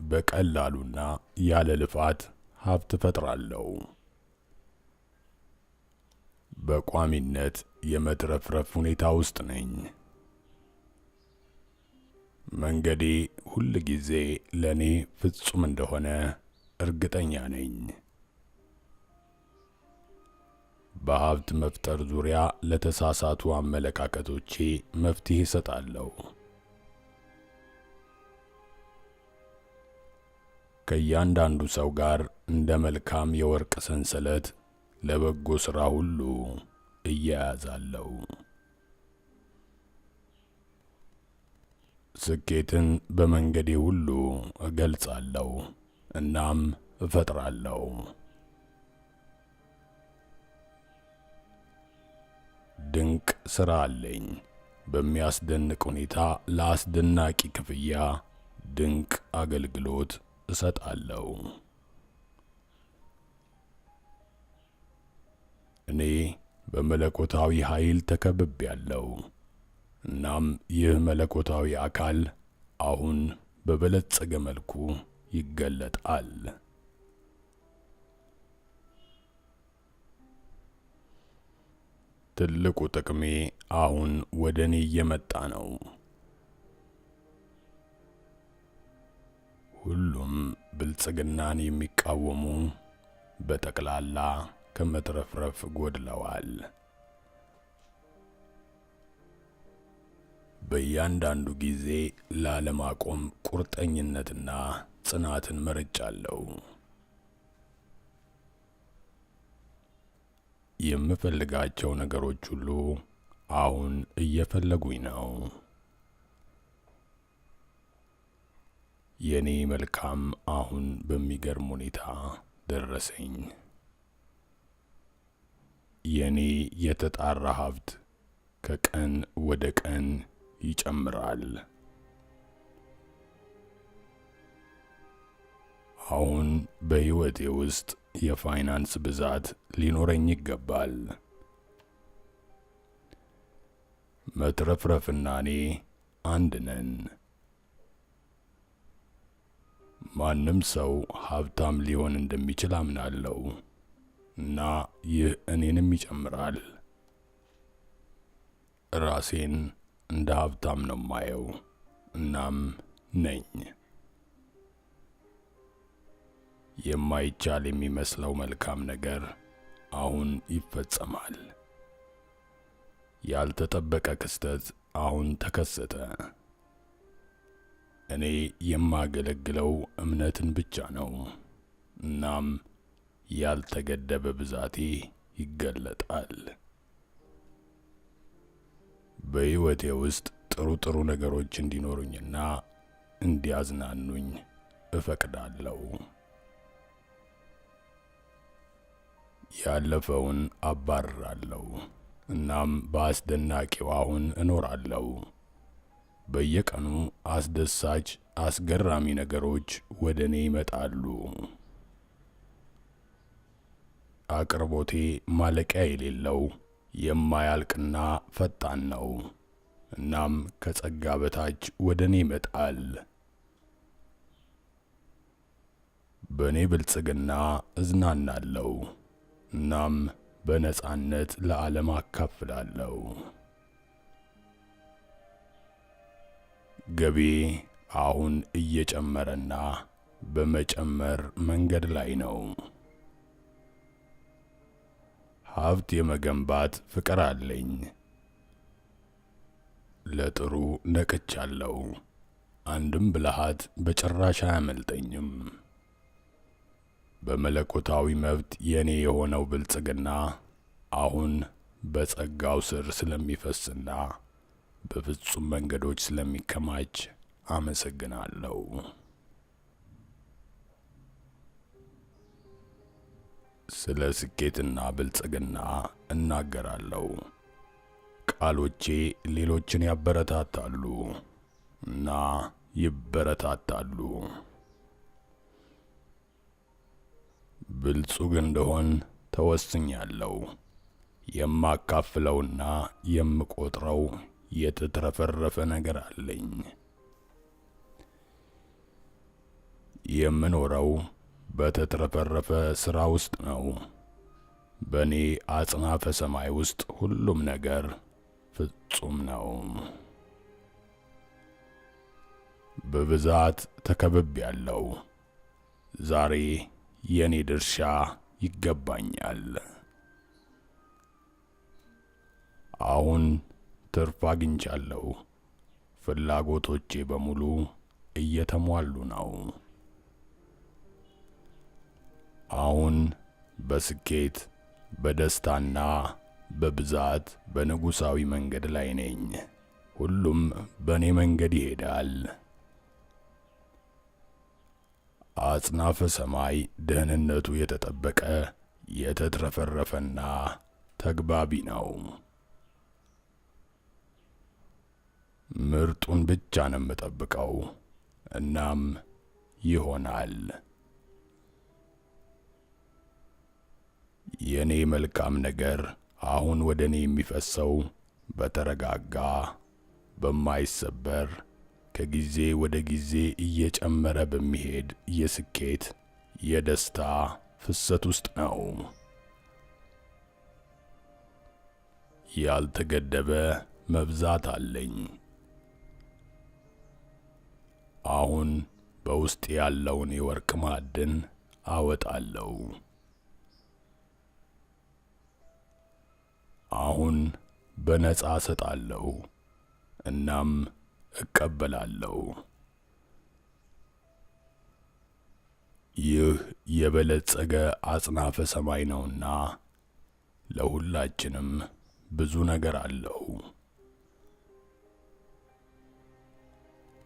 በቀላሉና ያለ ልፋት ሀብት እፈጥራለሁ። በቋሚነት የመትረፍረፍ ሁኔታ ውስጥ ነኝ። መንገዴ ሁል ጊዜ ለእኔ ፍጹም እንደሆነ እርግጠኛ ነኝ። በሀብት መፍጠር ዙሪያ ለተሳሳቱ አመለካከቶቼ መፍትሄ እሰጣለሁ። ከእያንዳንዱ ሰው ጋር እንደ መልካም የወርቅ ሰንሰለት ለበጎ ሥራ ሁሉ እያያዛለሁ። ስኬትን በመንገዴ ሁሉ እገልጻለሁ እናም እፈጥራለሁ። ድንቅ ሥራ አለኝ። በሚያስደንቅ ሁኔታ ለአስደናቂ ክፍያ ድንቅ አገልግሎት እሰጣለሁ። እኔ በመለኮታዊ ኃይል ተከብቤያለሁ። እናም ይህ መለኮታዊ አካል አሁን በበለጸገ መልኩ ይገለጣል። ትልቁ ጥቅሜ አሁን ወደ እኔ እየመጣ ነው። ሁሉም ብልጽግናን የሚቃወሙ በጠቅላላ ከመትረፍረፍ ጎድለዋል። በእያንዳንዱ ጊዜ ላለማቆም ቁርጠኝነትና ጽናትን መርጫለሁ። የምፈልጋቸው ነገሮች ሁሉ አሁን እየፈለጉኝ ነው። የኔ መልካም አሁን በሚገርም ሁኔታ ደረሰኝ። የኔ የተጣራ ሀብት ከቀን ወደ ቀን ይጨምራል። አሁን በሕይወቴ ውስጥ የፋይናንስ ብዛት ሊኖረኝ ይገባል። መትረፍረፍና እኔ አንድ ነን። ማንም ሰው ሀብታም ሊሆን እንደሚችል አምናለሁ እና ይህ እኔንም ይጨምራል። ራሴን እንደ ሀብታም ነው ማየው፣ እናም ነኝ። የማይቻል የሚመስለው መልካም ነገር አሁን ይፈጸማል። ያልተጠበቀ ክስተት አሁን ተከሰተ። እኔ የማገለግለው እምነትን ብቻ ነው። እናም ያልተገደበ ብዛቴ ይገለጣል። በሕይወቴ ውስጥ ጥሩ ጥሩ ነገሮች እንዲኖሩኝና እንዲያዝናኑኝ እፈቅዳለሁ። ያለፈውን አባርራለሁ፣ እናም በአስደናቂው አሁን እኖራለሁ። በየቀኑ አስደሳች፣ አስገራሚ ነገሮች ወደ እኔ ይመጣሉ። አቅርቦቴ ማለቂያ የሌለው የማያልቅና ፈጣን ነው። እናም ከጸጋ በታች ወደ እኔ ይመጣል። በእኔ ብልጽግና እዝናናለሁ፣ እናም በነጻነት ለዓለም አካፍላለሁ። ገቢ አሁን እየጨመረና በመጨመር መንገድ ላይ ነው። ሀብት የመገንባት ፍቅር አለኝ። ለጥሩ ነቅቻለሁ። አንድም ብልሃት በጭራሽ አያመልጠኝም። በመለኮታዊ መብት የኔ የሆነው ብልጽግና አሁን በጸጋው ስር ስለሚፈስና በፍጹም መንገዶች ስለሚከማች አመሰግናለሁ። ስለ ስኬትና ብልጽግና እናገራለሁ። ቃሎቼ ሌሎችን ያበረታታሉ እና ይበረታታሉ። ብልጹግ እንደሆን ተወስኛለሁ። የማካፍለውና የምቆጥረው የተትረፈረፈ ነገር አለኝ። የምኖረው በተትረፈረፈ ሥራ ውስጥ ነው። በእኔ አጽናፈ ሰማይ ውስጥ ሁሉም ነገር ፍጹም ነው። በብዛት ተከብቤያለሁ። ዛሬ የኔ ድርሻ ይገባኛል። አሁን ትርፍ አግኝቻለሁ። ፍላጎቶቼ በሙሉ እየተሟሉ ነው። አሁን በስኬት፣ በደስታና በብዛት በንጉሣዊ መንገድ ላይ ነኝ። ሁሉም በእኔ መንገድ ይሄዳል። አጽናፈ ሰማይ ደህንነቱ የተጠበቀ፣ የተትረፈረፈና ተግባቢ ነው። ምርጡን ብቻ ነው የምጠብቀው፣ እናም ይሆናል። የኔ መልካም ነገር አሁን ወደ እኔ የሚፈሰው በተረጋጋ፣ በማይሰበር፣ ከጊዜ ወደ ጊዜ እየጨመረ በሚሄድ የስኬት፣ የደስታ ፍሰት ውስጥ ነው። ያልተገደበ መብዛት አለኝ። አሁን በውስጥ ያለውን የወርቅ ማዕድን አወጣለሁ። አሁን በነጻ እሰጣለሁ እናም እቀበላለሁ። ይህ የበለጸገ አጽናፈ ሰማይ ነውና ለሁላችንም ብዙ ነገር አለው።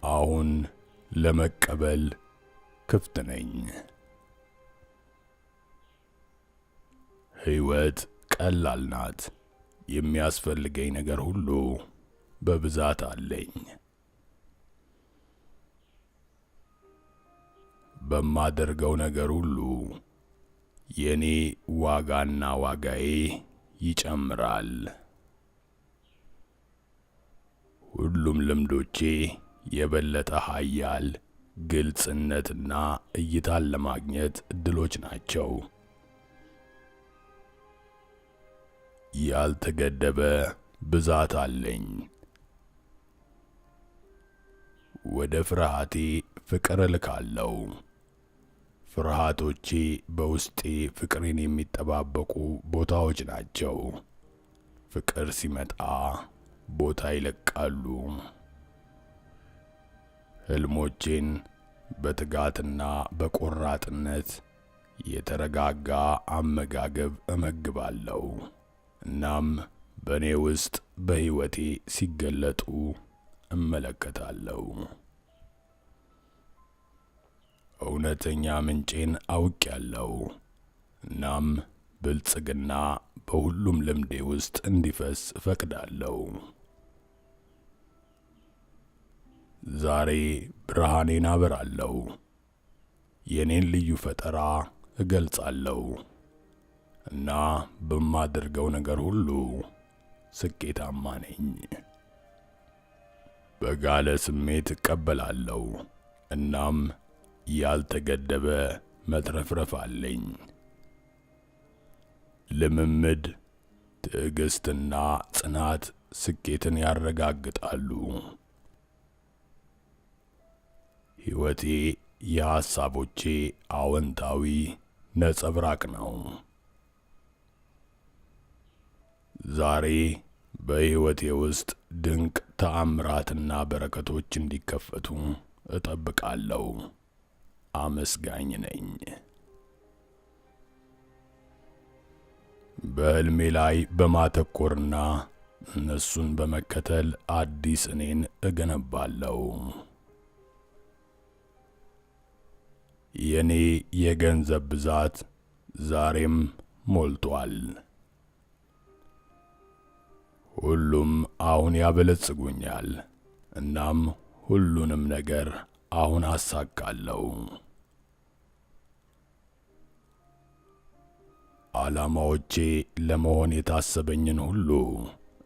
አሁን ለመቀበል ክፍት ነኝ። ሕይወት ቀላል ናት። የሚያስፈልገኝ ነገር ሁሉ በብዛት አለኝ። በማደርገው ነገር ሁሉ የኔ ዋጋና ዋጋዬ ይጨምራል። ሁሉም ልምዶቼ የበለጠ ኃያል፣ ግልጽነትና እይታን ለማግኘት እድሎች ናቸው። ያልተገደበ ብዛት አለኝ። ወደ ፍርሃቴ ፍቅር እልካለሁ። ፍርሃቶቼ በውስጤ ፍቅሬን የሚጠባበቁ ቦታዎች ናቸው። ፍቅር ሲመጣ ቦታ ይለቃሉ። ሕልሞቼን በትጋትና በቆራጥነት የተረጋጋ አመጋገብ እመግባለሁ። እናም በእኔ ውስጥ በሕይወቴ ሲገለጡ እመለከታለሁ። እውነተኛ ምንጬን አውቄያለሁ። እናም ብልጽግና በሁሉም ልምዴ ውስጥ እንዲፈስ እፈቅዳለሁ። ዛሬ ብርሃኔን አበራለሁ። የኔን ልዩ ፈጠራ እገልጻለሁ እና በማደርገው ነገር ሁሉ ስኬታማ ነኝ። በጋለ ስሜት እቀበላለሁ፣ እናም ያልተገደበ መትረፍረፍ አለኝ። ልምምድ፣ ትዕግስትና ጽናት ስኬትን ያረጋግጣሉ። ሕይወቴ የሐሳቦቼ አዎንታዊ ነጸብራቅ ነው። ዛሬ በሕይወቴ ውስጥ ድንቅ ተአምራትና በረከቶች እንዲከፈቱ እጠብቃለሁ። አመስጋኝ ነኝ። በሕልሜ ላይ በማተኮርና እነሱን በመከተል አዲስ እኔን እገነባለሁ። የኔ የገንዘብ ብዛት ዛሬም ሞልቷል። ሁሉም አሁን ያበለጽጉኛል። እናም ሁሉንም ነገር አሁን አሳካለሁ። ዓላማዎቼ ለመሆን የታሰበኝን ሁሉ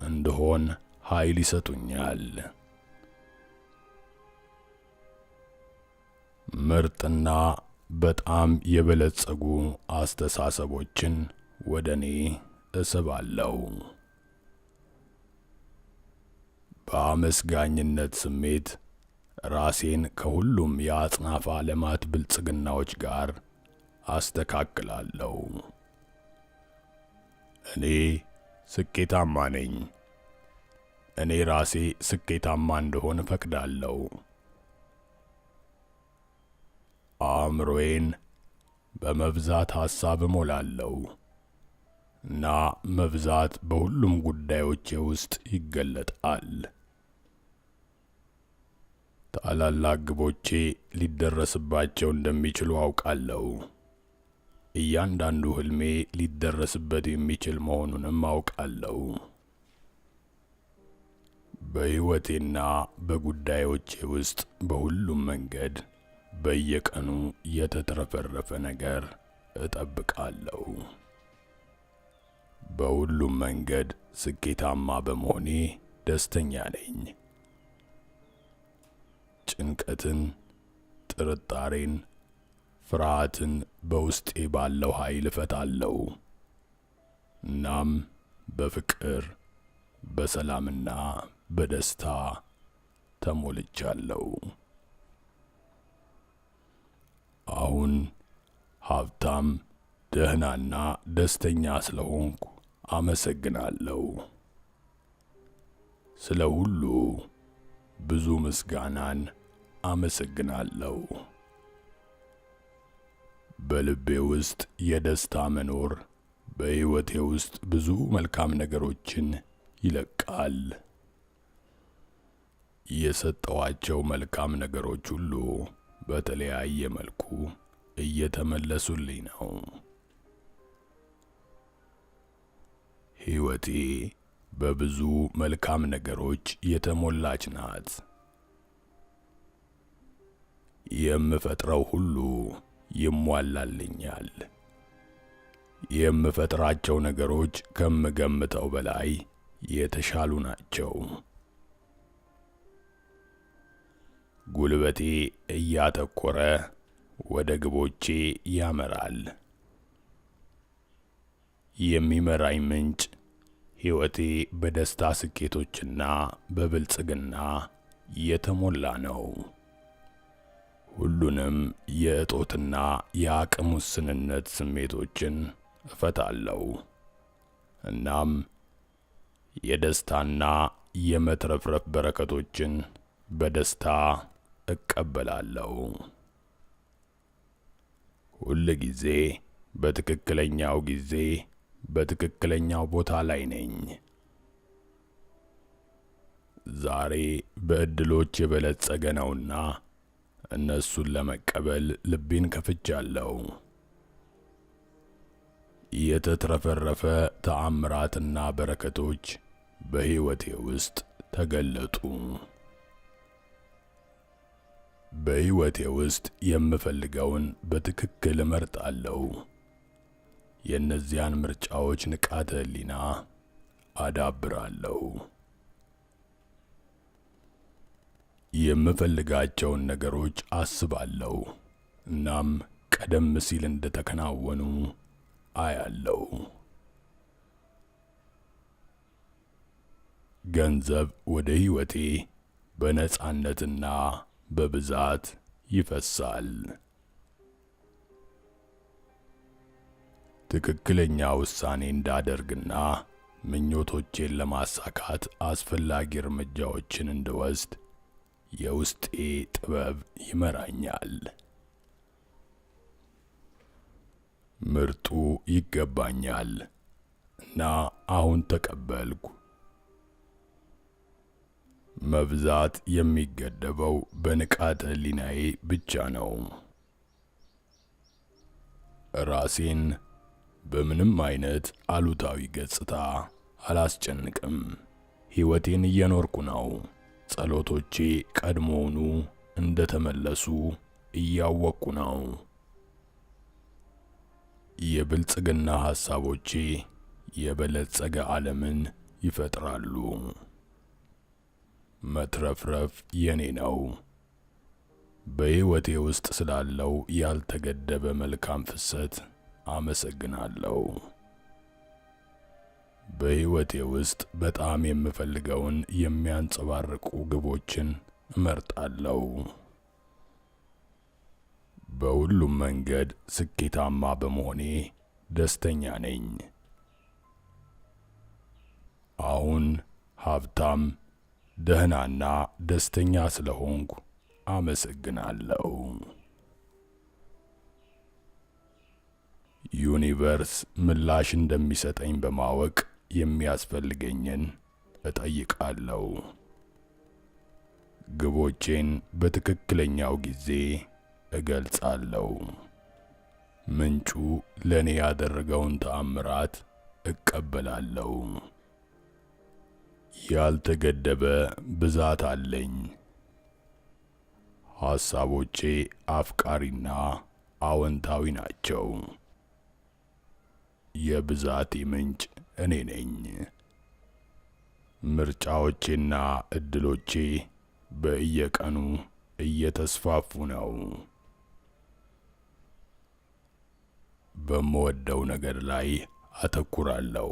እንድሆን ኃይል ይሰጡኛል። ምርጥና በጣም የበለጸጉ አስተሳሰቦችን ወደ እኔ እስባለሁ። በአመስጋኝነት ስሜት ራሴን ከሁሉም የአጽናፈ ዓለማት ብልጽግናዎች ጋር አስተካክላለሁ። እኔ ስኬታማ ነኝ። እኔ ራሴ ስኬታማ እንደሆን እፈቅዳለሁ። አእምሮዬን በመብዛት ሐሳብ እሞላለሁ እና መብዛት በሁሉም ጉዳዮቼ ውስጥ ይገለጣል። ታላላቅ ግቦቼ ሊደረስባቸው እንደሚችሉ አውቃለሁ። እያንዳንዱ ህልሜ ሊደረስበት የሚችል መሆኑንም አውቃለሁ። በሕይወቴና በጉዳዮቼ ውስጥ በሁሉም መንገድ በየቀኑ የተትረፈረፈ ነገር እጠብቃለሁ። በሁሉም መንገድ ስኬታማ በመሆኔ ደስተኛ ነኝ። ጭንቀትን፣ ጥርጣሬን፣ ፍርሃትን በውስጤ ባለው ኃይል እፈታለሁ። እናም በፍቅር፣ በሰላምና በደስታ ተሞልቻለሁ። አሁን ሀብታም፣ ደህናና ደስተኛ ስለሆንኩ አመሰግናለሁ። ስለ ሁሉ ብዙ ምስጋናን አመሰግናለሁ። በልቤ ውስጥ የደስታ መኖር በሕይወቴ ውስጥ ብዙ መልካም ነገሮችን ይለቃል። የሰጠዋቸው መልካም ነገሮች ሁሉ በተለያየ መልኩ እየተመለሱልኝ ነው። ሕይወቴ በብዙ መልካም ነገሮች የተሞላች ናት። የምፈጥረው ሁሉ ይሟላልኛል። የምፈጥራቸው ነገሮች ከምገምተው በላይ የተሻሉ ናቸው። ጉልበቴ እያተኮረ ወደ ግቦቼ ያመራል። የሚመራኝ ምንጭ ሕይወቴ በደስታ ስኬቶችና በብልጽግና የተሞላ ነው። ሁሉንም የእጦትና የአቅም ውስንነት ስሜቶችን እፈታለሁ። እናም የደስታና የመትረፍረፍ በረከቶችን በደስታ እቀበላለሁ። ሁል ጊዜ በትክክለኛው ጊዜ በትክክለኛው ቦታ ላይ ነኝ። ዛሬ በዕድሎች የበለጸገ ነውና እነሱን ለመቀበል ልቤን ከፍቻለሁ። የተትረፈረፈ ተአምራትና በረከቶች በሕይወቴ ውስጥ ተገለጡ። በሕይወቴ ውስጥ የምፈልገውን በትክክል እመርጣለሁ። የእነዚያን ምርጫዎች ንቃተ ሕሊና አዳብራለሁ። የምፈልጋቸውን ነገሮች አስባለሁ፣ እናም ቀደም ሲል እንደተከናወኑ አያለሁ። ገንዘብ ወደ ሕይወቴ በነጻነትና በብዛት ይፈሳል። ትክክለኛ ውሳኔ እንዳደርግና ምኞቶቼን ለማሳካት አስፈላጊ እርምጃዎችን እንድወስድ የውስጤ ጥበብ ይመራኛል። ምርጡ ይገባኛል እና አሁን ተቀበልኩ። መብዛት የሚገደበው በንቃተ ሕሊናዬ ብቻ ነው። ራሴን በምንም አይነት አሉታዊ ገጽታ አላስጨንቅም። ሕይወቴን እየኖርኩ ነው። ጸሎቶቼ ቀድሞውኑ እንደተመለሱ እያወቅኩ ነው። የብልጽግና ሐሳቦቼ የበለጸገ ዓለምን ይፈጥራሉ። መትረፍረፍ የኔ ነው። በሕይወቴ ውስጥ ስላለው ያልተገደበ መልካም ፍሰት አመሰግናለሁ። በሕይወቴ ውስጥ በጣም የምፈልገውን የሚያንጸባርቁ ግቦችን እመርጣለሁ። በሁሉም መንገድ ስኬታማ በመሆኔ ደስተኛ ነኝ። አሁን ሀብታም፣ ደህናና ደስተኛ ስለሆንኩ አመሰግናለሁ። Universe ምላሽ እንደሚሰጠኝ በማወቅ የሚያስፈልገኝን እጠይቃለሁ። ግቦቼን በትክክለኛው ጊዜ እገልጻለሁ። ምንጩ ለእኔ ያደረገውን ተአምራት እቀበላለሁ። ያልተገደበ ብዛት አለኝ። ሐሳቦቼ አፍቃሪና አዎንታዊ ናቸው። የብዛቴ ምንጭ እኔ ነኝ። ምርጫዎቼና እድሎቼ በየቀኑ እየተስፋፉ ነው። በምወደው ነገር ላይ አተኩራለሁ፣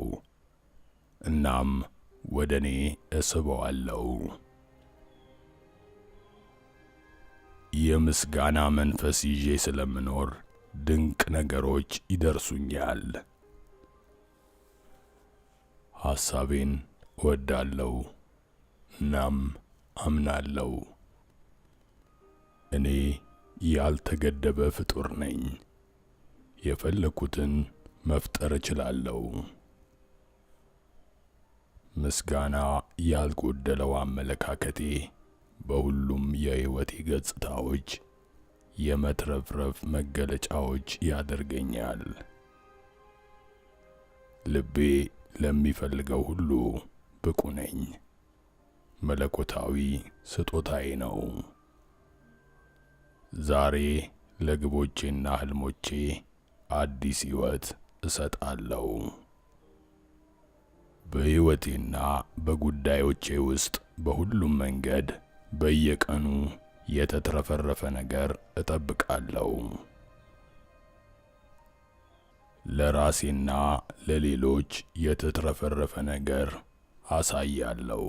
እናም ወደ እኔ እስበዋለሁ። የምስጋና መንፈስ ይዤ ስለምኖር ድንቅ ነገሮች ይደርሱኛል። ሐሳቤን እወዳለሁ እናም አምናለሁ። እኔ ያልተገደበ ፍጡር ነኝ። የፈለኩትን መፍጠር እችላለሁ። ምስጋና ያልጎደለው አመለካከቴ በሁሉም የሕይወቴ ገጽታዎች የመትረፍረፍ መገለጫዎች ያደርገኛል። ልቤ ለሚፈልገው ሁሉ ብቁ ነኝ። መለኮታዊ ስጦታዬ ነው። ዛሬ ለግቦቼና ህልሞቼ አዲስ ሕይወት እሰጣለሁ። በሕይወቴና በጉዳዮቼ ውስጥ በሁሉም መንገድ በየቀኑ የተትረፈረፈ ነገር እጠብቃለሁ። ለራሴና ለሌሎች የተትረፈረፈ ነገር አሳያለሁ።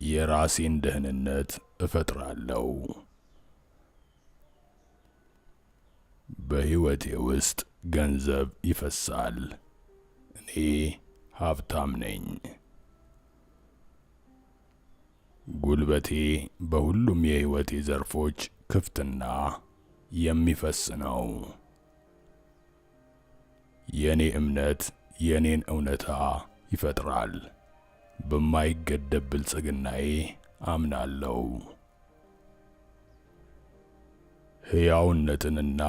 የራሴን ደህንነት እፈጥራለሁ። በሕይወቴ ውስጥ ገንዘብ ይፈሳል። እኔ ሀብታም ነኝ። ጉልበቴ በሁሉም የሕይወቴ ዘርፎች ክፍትና የሚፈስ ነው። የኔ እምነት የኔን እውነታ ይፈጥራል። በማይገደብ ብልጽግናዬ አምናለሁ። ሕያውነትንና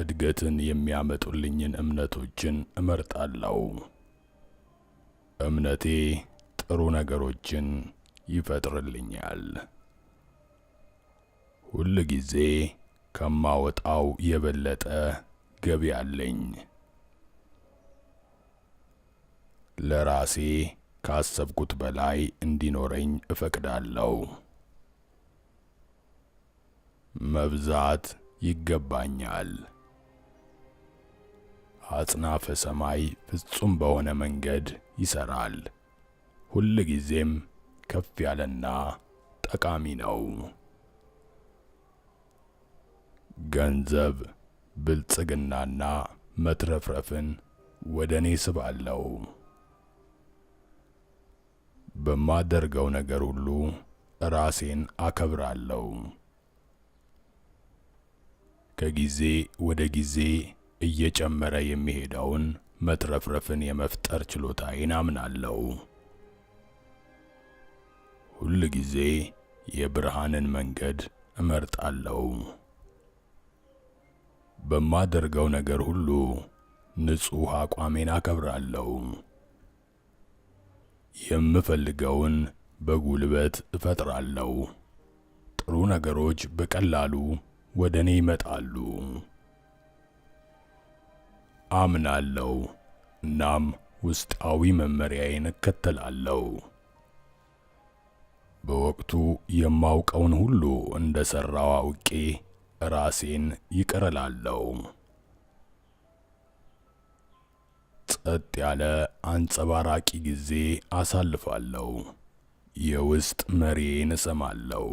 እድገትን የሚያመጡልኝን እምነቶችን እመርጣለሁ። እምነቴ ጥሩ ነገሮችን ይፈጥርልኛል። ሁል ጊዜ ከማወጣው የበለጠ ገቢ አለኝ። ለራሴ ካሰብኩት በላይ እንዲኖረኝ እፈቅዳለሁ። መብዛት ይገባኛል። አጽናፈ ሰማይ ፍጹም በሆነ መንገድ ይሰራል። ሁል ጊዜም ከፍ ያለና ጠቃሚ ነው። ገንዘብ፣ ብልጽግናና መትረፍረፍን ወደ እኔ ስባለው። በማደርገው ነገር ሁሉ ራሴን አከብራለሁ። ከጊዜ ወደ ጊዜ እየጨመረ የሚሄደውን መትረፍረፍን የመፍጠር ችሎታዬን አምናለሁ። ሁል ጊዜ የብርሃንን መንገድ እመርጣለሁ። በማደርገው ነገር ሁሉ ንጹሕ አቋሜን አከብራለሁ። የምፈልገውን በጉልበት እፈጥራለሁ። ጥሩ ነገሮች በቀላሉ ወደ እኔ ይመጣሉ። አምናለሁ፣ እናም ውስጣዊ መመሪያዬን እከተላለሁ። በወቅቱ የማውቀውን ሁሉ እንደ ሠራው አውቄ ራሴን ይቅር እላለሁ። ጸጥ ያለ አንጸባራቂ ጊዜ አሳልፋለሁ። የውስጥ መሪዬን እሰማለሁ፣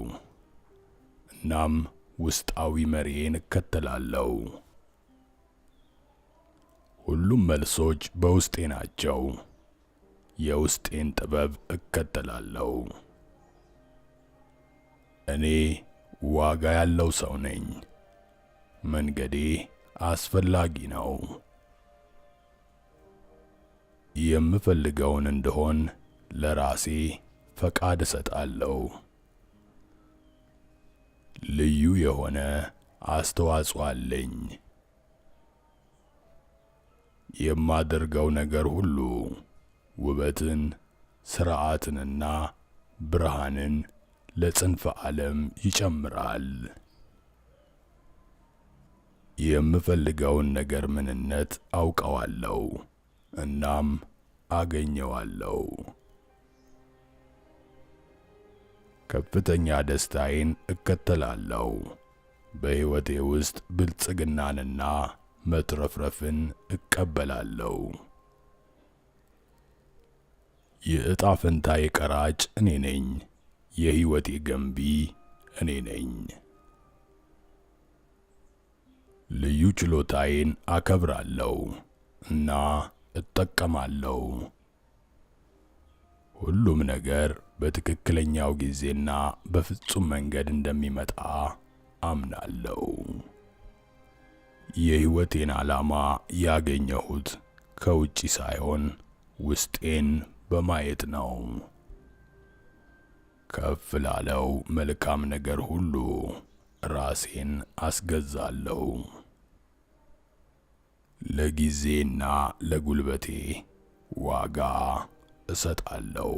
እናም ውስጣዊ መሪዬን እከተላለሁ። ሁሉም መልሶች በውስጤ ናቸው። የውስጤን ጥበብ እከተላለሁ። እኔ ዋጋ ያለው ሰው ነኝ። መንገዴ አስፈላጊ ነው። የምፈልገውን እንደሆን ለራሴ ፈቃድ እሰጣለሁ። ልዩ የሆነ አስተዋጽኦ አለኝ። የማደርገው ነገር ሁሉ ውበትን፣ ሥርዓትንና ብርሃንን ለጽንፈ ዓለም ይጨምራል። የምፈልገውን ነገር ምንነት አውቀዋለሁ እናም አገኘዋለሁ። ከፍተኛ ደስታዬን እከተላለሁ። በሕይወቴ ውስጥ ብልጽግናንና መትረፍረፍን እቀበላለሁ። የዕጣ ፈንታዬ ቀራጭ እኔ ነኝ። የሕይወቴ ገንቢ እኔ ነኝ። ልዩ ችሎታዬን አከብራለሁ እና እጠቀማለሁ። ሁሉም ነገር በትክክለኛው ጊዜና በፍጹም መንገድ እንደሚመጣ አምናለሁ። የሕይወቴን ዓላማ ያገኘሁት ከውጪ ሳይሆን ውስጤን በማየት ነው። ከፍ ላለው መልካም ነገር ሁሉ ራሴን አስገዛለሁ። ለጊዜና ለጉልበቴ ዋጋ እሰጣለሁ።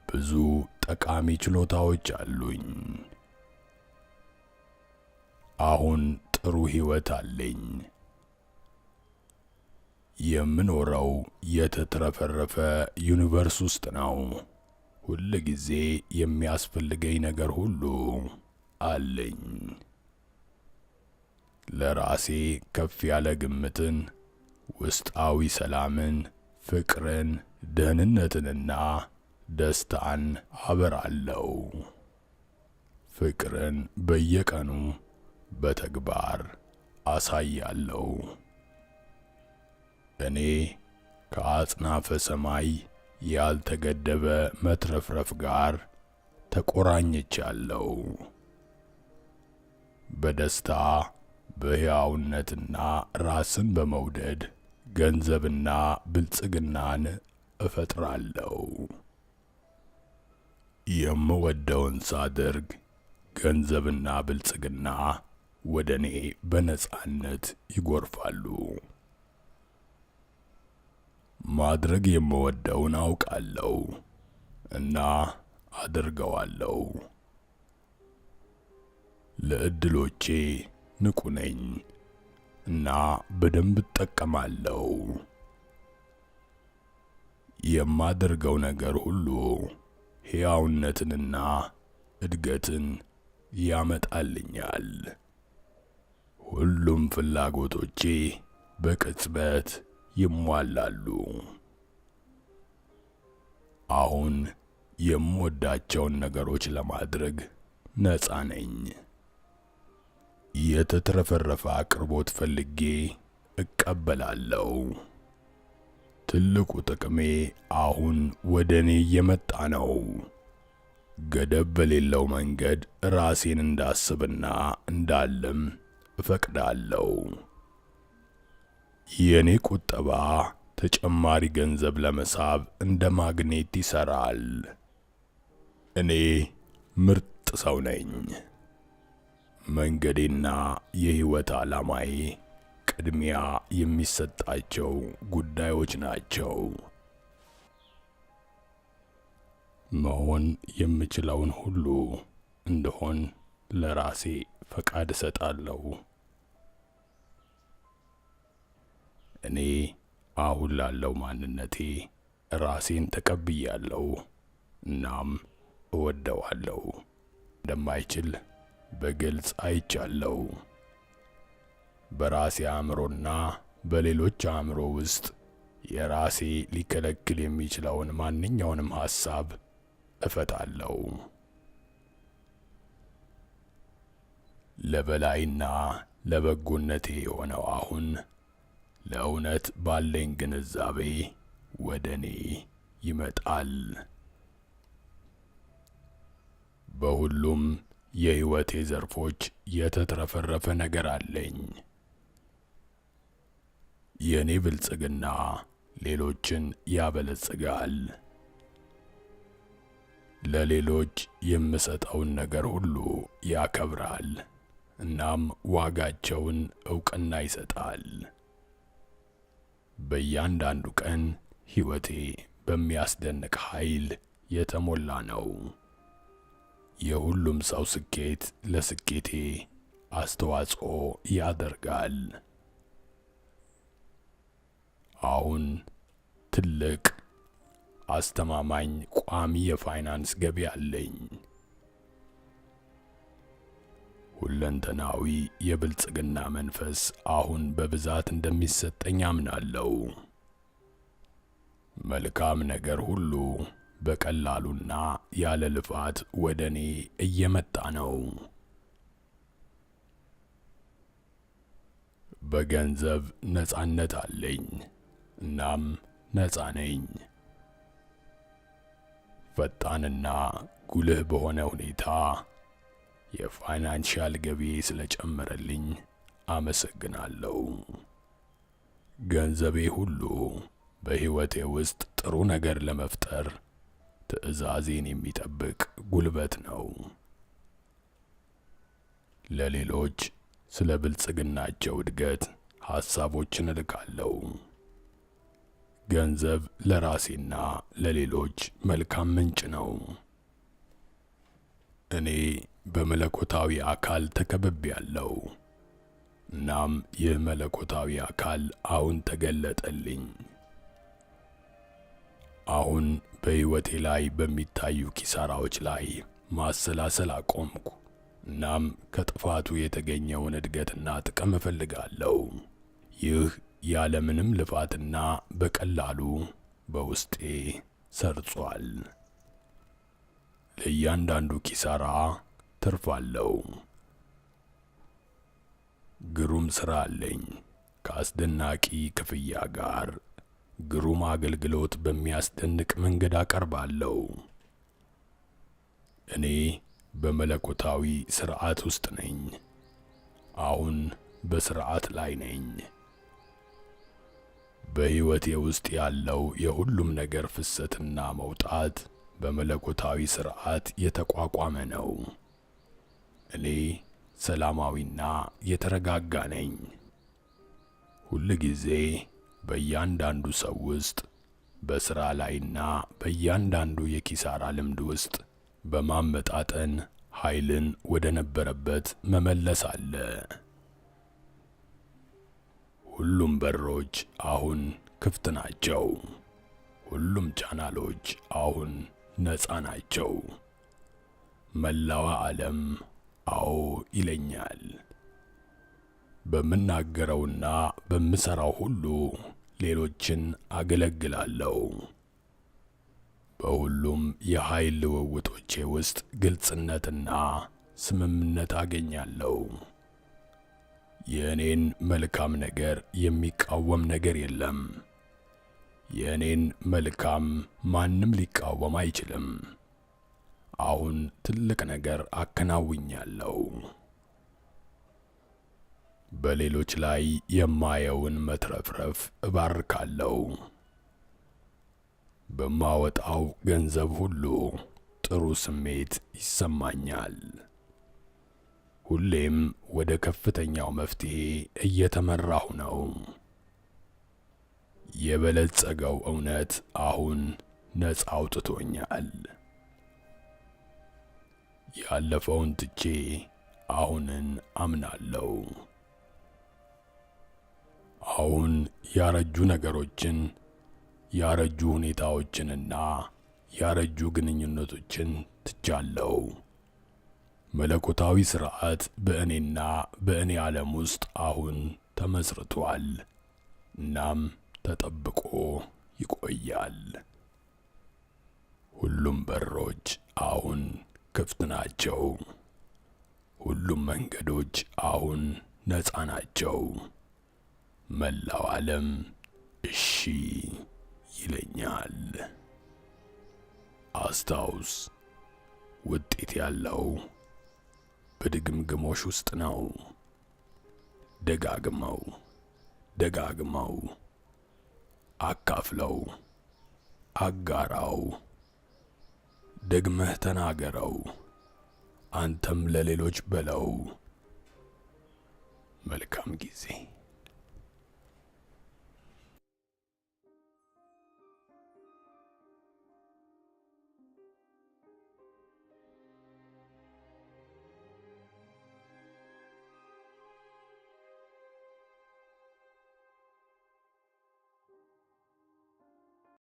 ብዙ ጠቃሚ ችሎታዎች አሉኝ። አሁን ጥሩ ሕይወት አለኝ። የምኖረው የተትረፈረፈ universe ውስጥ ነው። ሁል ጊዜ የሚያስፈልገኝ ነገር ሁሉ አለኝ። ለራሴ ከፍ ያለ ግምትን፣ ውስጣዊ ሰላምን፣ ፍቅርን፣ ደህንነትንና ደስታን አበራለሁ። ፍቅርን በየቀኑ በተግባር አሳያለሁ። እኔ ከአጽናፈ ሰማይ ያልተገደበ መትረፍረፍ ጋር ተቆራኝቻለሁ። በደስታ፣ በሕያውነትና ራስን በመውደድ ገንዘብና ብልጽግናን እፈጥራለሁ። የምወደውን ሳደርግ ገንዘብና ብልጽግና ወደ እኔ በነጻነት ይጎርፋሉ። ማድረግ የምወደውን አውቃለሁ እና አደርገዋለሁ። ለእድሎቼ ንቁ ነኝ እና በደንብ እጠቀማለሁ። የማደርገው ነገር ሁሉ ሕያውነትንና እድገትን ያመጣልኛል። ሁሉም ፍላጎቶቼ በቅጽበት ይሟላሉ። አሁን የምወዳቸውን ነገሮች ለማድረግ ነፃ ነኝ። የተትረፈረፈ አቅርቦት ፈልጌ እቀበላለሁ። ትልቁ ጥቅሜ አሁን ወደ እኔ እየመጣ ነው። ገደብ በሌለው መንገድ ራሴን እንዳስብና እንዳልም እፈቅዳለሁ። የኔ ቁጠባ ተጨማሪ ገንዘብ ለመሳብ እንደ ማግኔት ይሰራል። እኔ ምርጥ ሰው ነኝ። መንገዴና የህይወት ዓላማዬ ቅድሚያ የሚሰጣቸው ጉዳዮች ናቸው። መሆን የምችለውን ሁሉ እንደሆን ለራሴ ፈቃድ እሰጣለሁ። እኔ አሁን ላለው ማንነቴ ራሴን ተቀብያለሁ፣ እናም እወደዋለሁ። እንደማይችል በግልጽ አይቻለሁ። በራሴ አእምሮና በሌሎች አእምሮ ውስጥ የራሴ ሊከለክል የሚችለውን ማንኛውንም ሐሳብ እፈታለሁ። ለበላይና ለበጎነቴ የሆነው አሁን ለእውነት ባለኝ ግንዛቤ ወደ እኔ ይመጣል። በሁሉም የሕይወቴ ዘርፎች የተትረፈረፈ ነገር አለኝ። የእኔ ብልጽግና ሌሎችን ያበለጽጋል። ለሌሎች የምሰጠውን ነገር ሁሉ ያከብራል፣ እናም ዋጋቸውን ዕውቅና ይሰጣል። በእያንዳንዱ ቀን ሕይወቴ በሚያስደንቅ ኃይል የተሞላ ነው። የሁሉም ሰው ስኬት ለስኬቴ አስተዋጽኦ ያደርጋል። አሁን ትልቅ አስተማማኝ ቋሚ የፋይናንስ ገቢ አለኝ። ሁለንተናዊ የብልጽግና መንፈስ አሁን በብዛት እንደሚሰጠኝ አምናለሁ። መልካም ነገር ሁሉ በቀላሉና ያለ ልፋት ወደ እኔ እየመጣ ነው። በገንዘብ ነፃነት አለኝ፣ እናም ነፃ ነኝ። ፈጣንና ጉልህ በሆነ ሁኔታ የ financial ገቢ ስለጨመረልኝ አመሰግናለሁ። ገንዘቤ ሁሉ በሕይወቴ ውስጥ ጥሩ ነገር ለመፍጠር ትዕዛዜን የሚጠብቅ ጉልበት ነው። ለሌሎች ስለ ብልጽግናቸው እድገት ሐሳቦችን እልካለሁ። ገንዘብ ለራሴና ለሌሎች መልካም ምንጭ ነው። እኔ በመለኮታዊ አካል ተከብቤያለሁ። እናም ይህ መለኮታዊ አካል አሁን ተገለጠልኝ። አሁን በሕይወቴ ላይ በሚታዩ ኪሳራዎች ላይ ማሰላሰል አቆምኩ። እናም ከጥፋቱ የተገኘውን እድገትና ጥቅም እፈልጋለሁ። ይህ ያለምንም ልፋትና በቀላሉ በውስጤ ሰርጿል። ለእያንዳንዱ ኪሳራ ትርፍ አለው። ግሩም ሥራ አለኝ። ከአስደናቂ ክፍያ ጋር ግሩም አገልግሎት በሚያስደንቅ መንገድ አቀርባለሁ። እኔ በመለኮታዊ ሥርዓት ውስጥ ነኝ። አሁን በሥርዓት ላይ ነኝ። በሕይወቴ ውስጥ ያለው የሁሉም ነገር ፍሰትና መውጣት በመለኮታዊ ሥርዓት የተቋቋመ ነው። እኔ ሰላማዊና የተረጋጋ ነኝ። ሁል ጊዜ በእያንዳንዱ ሰው ውስጥ በሥራ ላይና በእያንዳንዱ የኪሳራ ልምድ ውስጥ በማመጣጠን ኃይልን ወደ ነበረበት መመለስ አለ። ሁሉም በሮች አሁን ክፍት ናቸው። ሁሉም ቻናሎች አሁን ነፃ ናቸው። መላዋ ዓለም አዎ ይለኛል። በምናገረውና በምሠራው ሁሉ ሌሎችን አገለግላለሁ። በሁሉም የኃይል ልውውጦቼ ውስጥ ግልጽነትና ስምምነት አገኛለሁ። የእኔን መልካም ነገር የሚቃወም ነገር የለም። የእኔን መልካም ማንም ሊቃወም አይችልም። አሁን ትልቅ ነገር አከናውኛለሁ። በሌሎች ላይ የማየውን መትረፍረፍ እባርካለሁ። በማወጣው ገንዘብ ሁሉ ጥሩ ስሜት ይሰማኛል። ሁሌም ወደ ከፍተኛው መፍትሄ እየተመራሁ ነው። የበለጸገው እውነት አሁን ነፃ አውጥቶኛል። ያለፈውን ትቼ አሁንን አምናለሁ። አሁን ያረጁ ነገሮችን፣ ያረጁ ሁኔታዎችንና ያረጁ ግንኙነቶችን ትቻለሁ። መለኮታዊ ሥርዓት በእኔና በእኔ ዓለም ውስጥ አሁን ተመስርቷል፣ እናም ተጠብቆ ይቆያል። ሁሉም በሮች አሁን ክፍት ናቸው። ሁሉም መንገዶች አሁን ነፃ ናቸው። መላው ዓለም እሺ ይለኛል። አስታውስ፣ ውጤት ያለው በድግምግሞሽ ውስጥ ነው። ደጋግመው፣ ደጋግመው፣ አካፍለው፣ አጋራው፣ ደግመህ ተናገረው፣ አንተም ለሌሎች በለው። መልካም ጊዜ።